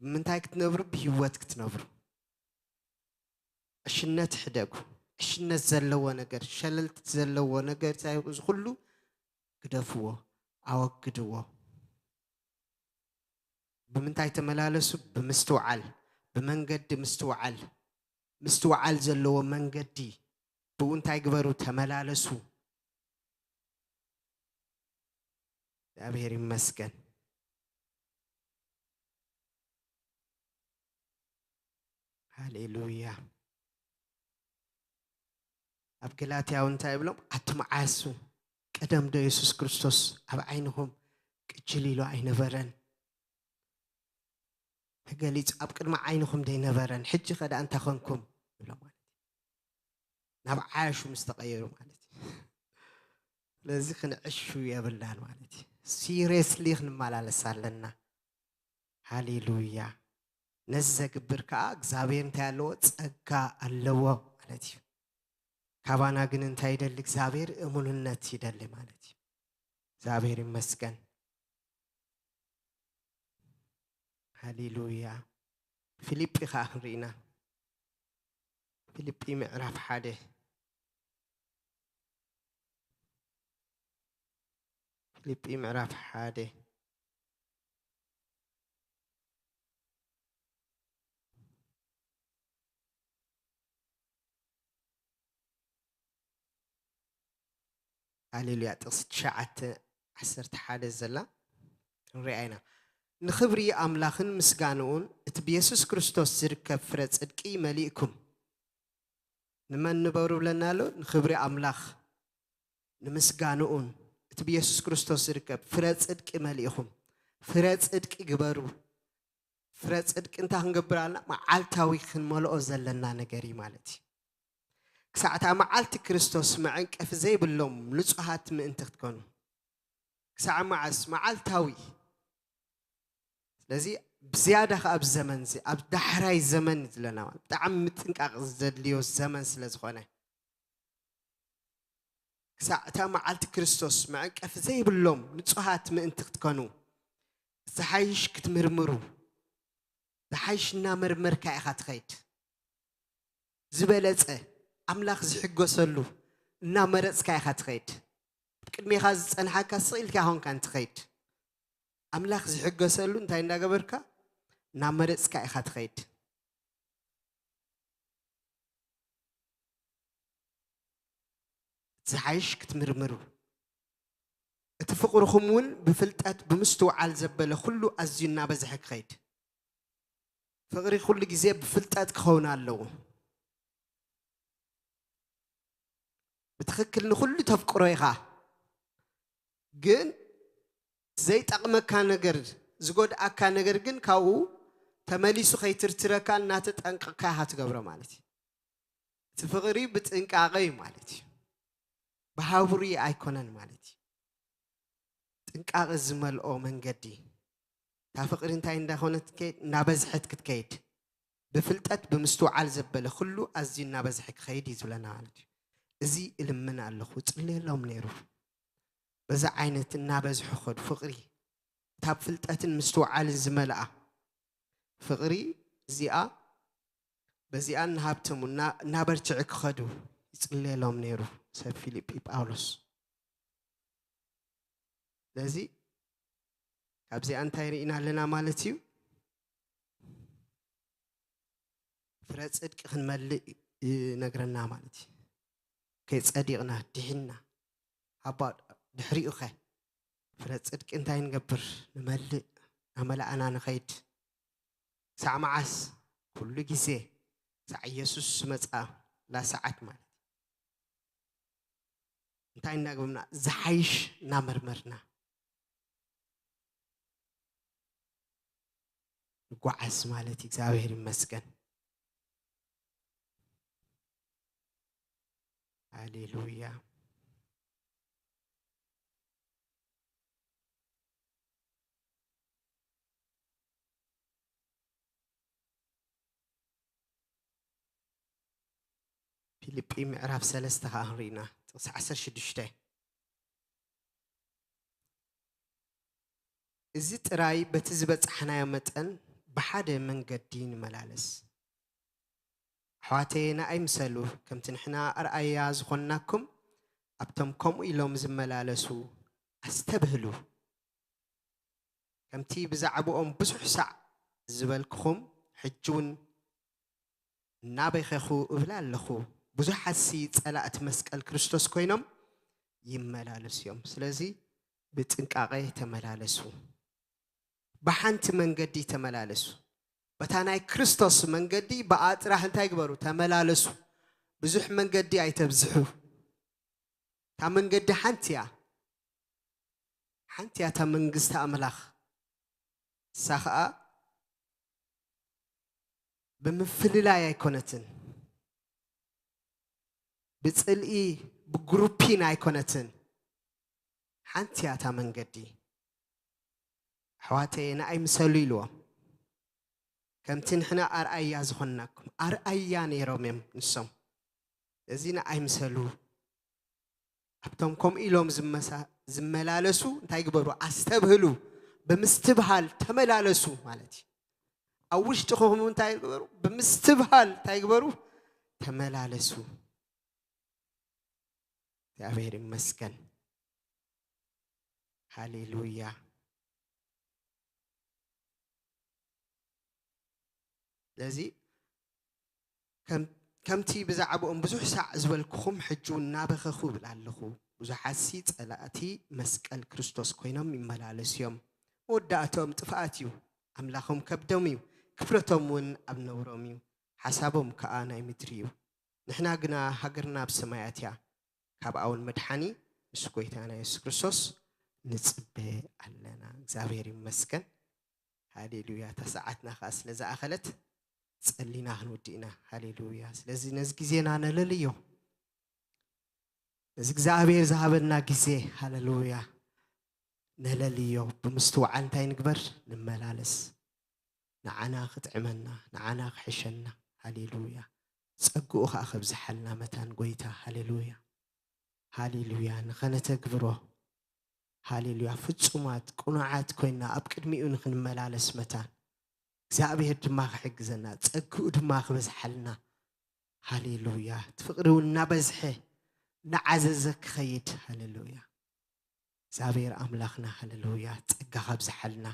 ብምንታይ ክትነብሩ? ብህይወት ክትነብሩ። ዕሽነት ሕደጉ። ዕሽነት ዘለዎ ነገር፣ ሸለልቲ ዘለዎ ነገር፣ እንታይ፣ እዚ ኩሉ ግደፍዎ፣ ኣወግድዎ። ብምንታይ ተመላለሱ? ብምስትውዓል፣ ብመንገዲ ምስትውዓል። ምስትውዓል ዘለዎ መንገዲ፣ ብኡ እንታይ ግበሩ? ተመላለሱ። እግዚኣብሔር ይመስገን። ሃሌሉያ። ኣብ ገላትያ እውን እንታይ ይብሎም? ኣቱም ዓያሱ፣ ቀደም ዶ የሱስ ክርስቶስ ኣብ ዓይንኹም ቅጅል ኢሉ ኣይነበረን? ተገሊጹ ኣብ ቅድሚ ዓይንኹም ዶ ኣይነበረን? ሕጂ ከ ደኣ እንታይ ኾንኩም? ይብሎም ማለት እዩ። ናብ ዓያሹ ምስ ተቐየሩ ማለት እዩ። ስለዚ ክንዕሹ የብልናን ማለት እዩ። ሲሪየስሊ ክንመላለስ ኣለና። ሃሌሉያ። ነዚ ዘግብር ከኣ እግዚኣብሔር እንታይ ኣለዎ? ጸጋ ኣለዎ ማለት እዩ። ካባና ግን እንታይ ይደሊ እግዚኣብሔር? እሙንነት ይደሊ ማለት እዩ። እግዚኣብሔር ይመስገን። ሃሌሉያ። ፊልጲ ከኣ ክንርኢ ኢና። ፊልጲ ምዕራፍ ሓደ። ፊልጲ ምዕራፍ ሓደ። ሃሌሉያ። ጥቕሲ ትሽዓተ ዓሰርተ ሓደ ዘላ ንሪኣ ኢና። ንኽብሪ ኣምላኽን ምስጋንኡን እቲ ብየሱስ ክርስቶስ ዝርከብ ፍረ ጽድቂ መሊእኩም። ንመን ንበሩ ብለና ኣሎ? ንኽብሪ ኣምላኽ፣ ንምስጋንኡን እቲ ብየሱስ ክርስቶስ ዝርከብ ፍረ ጽድቂ መሊእኹም። ፍረ ጽድቂ ግበሩ። ፍረ ጽድቂ እንታይ ክንገብር ኣለና? መዓልታዊ ክንመልኦ ዘለና ነገር እዩ ማለት እዩ። ክሳዕ እታ መዓልቲ ክርስቶስ መዐንቀፊ ዘይብሎም ንጹሃት ምእንቲ ክትኮኑ። ክሳዕ መዓስ? መዓልታዊ። ስለዚ ብዝያዳ ከኣ ኣብዚ ዘመን እዚ፣ ኣብ ዳሕራይ ዘመን ዘለና፣ ብጣዕሚ ምጥንቃቕ ዘድልዮ ዘመን ስለ ዝኾነ፣ ክሳዕ እታ መዓልቲ ክርስቶስ መዐንቀፊ ዘይብሎም ንጹሃት ምእንቲ ክትከኑ፣ ዝሓይሽ ክትምርምሩ፣ ዝሓይሽ እናመርመርካ ኢኻ ትኸይድ። ዝበለጸ ኣምላኽ ዝሕገሰሉ እናመረጽካ ኢኻ ትኸይድ። ቅድሜኻ ዝጸንሓካ ስቕ ኢልካ ኾንካ እንትኸይድ፣ ኣምላኽ ዝሕገሰሉ እንታይ እንዳገበርካ? እናመረጽካ ኢኻ ትኸይድ። ዝሓይሽ ክትምርምሩ፣ እቲ ፍቕርኹም እውን ብፍልጠት ብምስትውዓል ዘበለ ኩሉ ኣዝዩ እናበዝሐ ክኸይድ። ፍቕሪ ኩሉ ግዜ ብፍልጠት ክኸውን ኣለዎ። ብትኽክል ንኹሉ ተፍቅሮ ኢኻ፣ ግን ዘይጠቕመካ ነገር፣ ዝጎድኣካ ነገር ግን ካብኡ ተመሊሱ ከይትርትረካ እናተጠንቀቕካ ኢኻ ትገብሮ ማለት እዩ። እቲ ፍቕሪ ብጥንቃቐ እዩ ማለት እዩ። ብሃቡሪ ኣይኮነን ማለት እዩ። ጥንቃቐ ዝመልኦ መንገዲ፣ እታ ፍቕሪ እንታይ እንዳኾነት ክትከይድ፣ እናበዝሐት ክትከይድ፣ ብፍልጠት ብምስትውዓል ዘበለ ኩሉ ኣዝዩ እናበዝሐ ክኸይድ እዩ ዝብለና ማለት እዩ። እዚ እልምን ኣለኹ፣ ጽልየሎም ነይሩ። በዛ ዓይነት እናበዝሑ ኸዱ ፍቕሪ፣ እታ ብፍልጠትን ምስትውዓልን ዝመልኣ ፍቕሪ እዚኣ፣ በዚኣ እናሃብተሙ፣ እና-፣ እናበርትዑ ክኸዱ ይጽልየሎም ነይሩ ሰብ ፊልጲ ጳውሎስ። ስለዚ ካብዚኣ እንታይ ርኢና ኣለና ማለት እዩ? ፍረ ጽድቂ ክንመልእ ይነግረና ማለት እዩ። ከይ ጸዲቕና፣ ድሒንና፣ ሃባ ድሕሪኡ ኸ ፍረ ጽድቂ እንታይ ንገብር? ንመልእ፣ ናመላእና ንኸይድ። ክሳዕ መዓስ? ኩሉ ግዜ። ክሳዕ ኢየሱስ ዝመጽኣላ ሰዓት ማለት እዩ። እንታይ እናገበርና? ዝሓይሽ እናመርመርና ንጓዓዝ ማለት እዩ። እግዚኣብሔር ይመስገን። ሃሌሉያ። ፊልጲ ምዕራፍ ሰለስተ ኸዓ ክንርኢና፣ ጥቕሲ ዓሰርተ ሽዱሽተ። እዚ ጥራይ በቲ ዝበጻሕናዮ መጠን ብሓደ መንገዲ ንመላለስ። ኣሕዋተየ ንኣይ ምሰሉ፣ ከምቲ ንሕና ኣርኣያ ዝኾንናኩም፣ ኣብቶም ከምኡ ኢሎም ዝመላለሱ ኣስተብህሉ። ከምቲ ብዛዕባኦም ብዙሕ ሳዕ ዝበልኩኹም፣ ሕጂ እውን እናበኸኹ እብል ኣለኹ። ብዙሓትሲ ጸላእቲ መስቀል ክርስቶስ ኮይኖም ይመላለሱ እዮም። ስለዚ ብጥንቃቐ ተመላለሱ። ብሓንቲ መንገዲ ተመላለሱ። በታ ናይ ክርስቶስ መንገዲ ብኣ ጥራሕ እንታይ ግበሩ? ተመላለሱ። ብዙሕ መንገዲ ኣይተብዝሑ። እታ መንገዲ ሓንቲ እያ። ሓንቲ እያ እታ መንግስቲ ኣምላኽ። እሳ ኸኣ ብምፍልላይ ኣይኮነትን፣ ብጽልኢ ብግሩፒን ኣይኮነትን። ሓንቲ እያ እታ መንገዲ። ኣሕዋተየ ንኣይ ምሰሉ ኢልዎም። ከምቲ ንሕና ኣርኣያ ዝኾንናኩም፣ ኣርኣያ ነይሮም እዮም ንሶም። እዚ ንኣይ ምሰሉ። ኣብቶም ከምኡ ኢሎም ዝመሳ-፣ ዝመላለሱ እንታይ ግበሩ? ኣስተብህሉ። ብምስትብሃል ተመላለሱ ማለት እዩ። ኣብ ውሽጥኹም እንታይ ግበሩ? ብምስትብሃል እንታይ ግበሩ? ተመላለሱ። እግዚኣብሔር ይመስገን። ሃሌሉያ። ስለዚ ከም-፣ ከምቲ ብዛዕባኦም ብዙሕ ሳዕ ዝበልኩኹም፣ ሕጂ እውን እናበኸኹ እብል ኣለኹ። ብዙሓትሲ ጸላእቲ መስቀል ክርስቶስ ኮይኖም ይመላለሱ እዮም። መወዳእትኦም ጥፍኣት እዩ። ኣምላኾም ከብዶም እዩ። ክፍረቶም እውን ኣብ ነውሮም እዩ። ሓሳቦም ከኣ ናይ ምድሪ እዩ። ንሕና ግና ሃገርና ኣብ ሰማያት እያ። ካብ ኣውን መድሓኒ ምስ ጎይታና የሱስ ክርስቶስ ንጽበ ኣለና። እግዚኣብሔር ይመስገን። ሃሌሉያ። እታ ሰዓትና ከኣ ስለ ዝኣኸለት ጸሊና ክንውድእ ኢና። ሃሌሉያ። ስለዚ ነዚ ግዜና ነለልዮ። ነዚ እግዚኣብሔር ዝሃበና ግዜ፣ ሃሌሉያ፣ ነለልዮ። ብምስትውዓል እንታይ ንግበር? ንመላለስ። ንዓና ክጥዕመና፣ ንዓና ክሕሸና። ሃሌሉያ። ጸግኡ ከኣ ከብዝሓልና መታን ጎይታ። ሃሌሉያ። ሃሌሉያ፣ ንኸነተግብሮ፣ ሃሌሉያ፣ ፍጹማት ቅኑዓት ኮይና ኣብ ቅድሚኡ ንኽንመላለስ መታን እግዚኣብሔር ድማ ክሕግዘና፣ ጸግኡ ድማ ክበዝሓልና። ሃሌሉያ፣ እቲ ፍቕሪ እውን እናበዝሐ እናዓዘዘ ክኸይድ። ሃሌሉያ፣ እግዚኣብሔር ኣምላኽና፣ ሃሌሉያ፣ ጸጋ ካብዝሓልና፣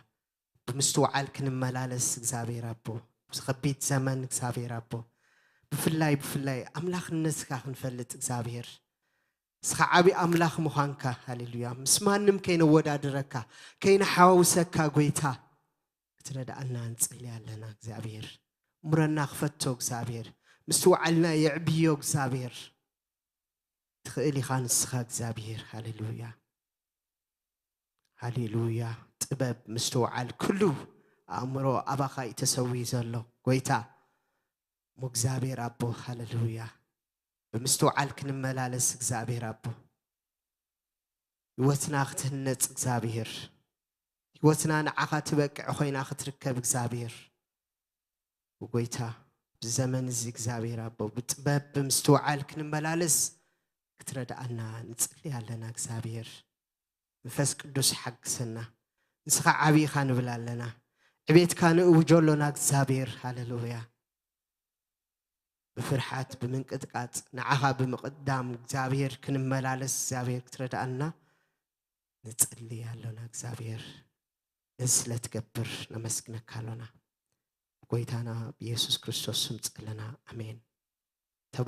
ብምስትውዓል ክንመላለስ እግዚኣብሔር ኣቦ፣ ኣብዚ ከቢድ ዘመን እግዚኣብሔር ኣቦ፣ ብፍላይ ብፍላይ ኣምላኽነትካ ክንፈልጥ እግዚኣብሔር፣ እስኻ ዓቢ ኣምላኽ ምዃንካ፣ ሃሌሉያ፣ ምስ ማንም ከይነወዳድረካ፣ ከይነሓዋውሰካ፣ ጎይታ፣ ክትረድኣና ንጽሊ ኣለና እግዚኣብሔር። እምሮና ክፈቶ እግዚኣብሔር፣ ምስትውዓልና የዕብዮ እግዚኣብሔር። ትኽእል ኢኻ ንስኻ እግዚኣብሔር። ሃሌሉያ፣ ሃሌሉያ። ጥበብ፣ ምስትውዓል፣ ኩሉ ኣእምሮ ኣባኻ እዩ ተሰዊኡ ዘሎ ጎይታ። እሞ እግዚኣብሔር ኣቦ፣ ሃሌሉያ፣ ብምስትውዓል ክንመላለስ እግዚኣብሔር ኣቦ፣ ህይወትና ክትህነጽ እግዚኣብሔር፣ ህይወትና ንዓኻ ትበቅዕ ኮይና ክትርከብ እግዚኣብሔር። ጎይታ፣ ብዘመን እዚ እግዚኣብሔር ኣቦ፣ ብጥበብ ብምስትውዓል ክንመላለስ ክትረድኣና ንጽሊ ኣለና እግዚኣብሔር። መንፈስ ቅዱስ ሓግዘና። ንስኻ ዓቢ ኢኻ ንብል ኣለና። ዕቤትካ ንእውጆ ኣሎና እግዚኣብሔር። ሃሌሉያ። ብፍርሓት፣ ብምንቅጥቃጥ፣ ንዓኻ ብምቕዳም እግዚኣብሔር ክንመላለስ እግዚኣብሔር ክትረድኣና ንጽሊ ኣሎና እግዚኣብሔር። ነዚ ስለ ትገብር ነመስግነካ ኣሎና። ጎይታና ብየሱስ ክርስቶስ ስም ጸለና። ኣሜን።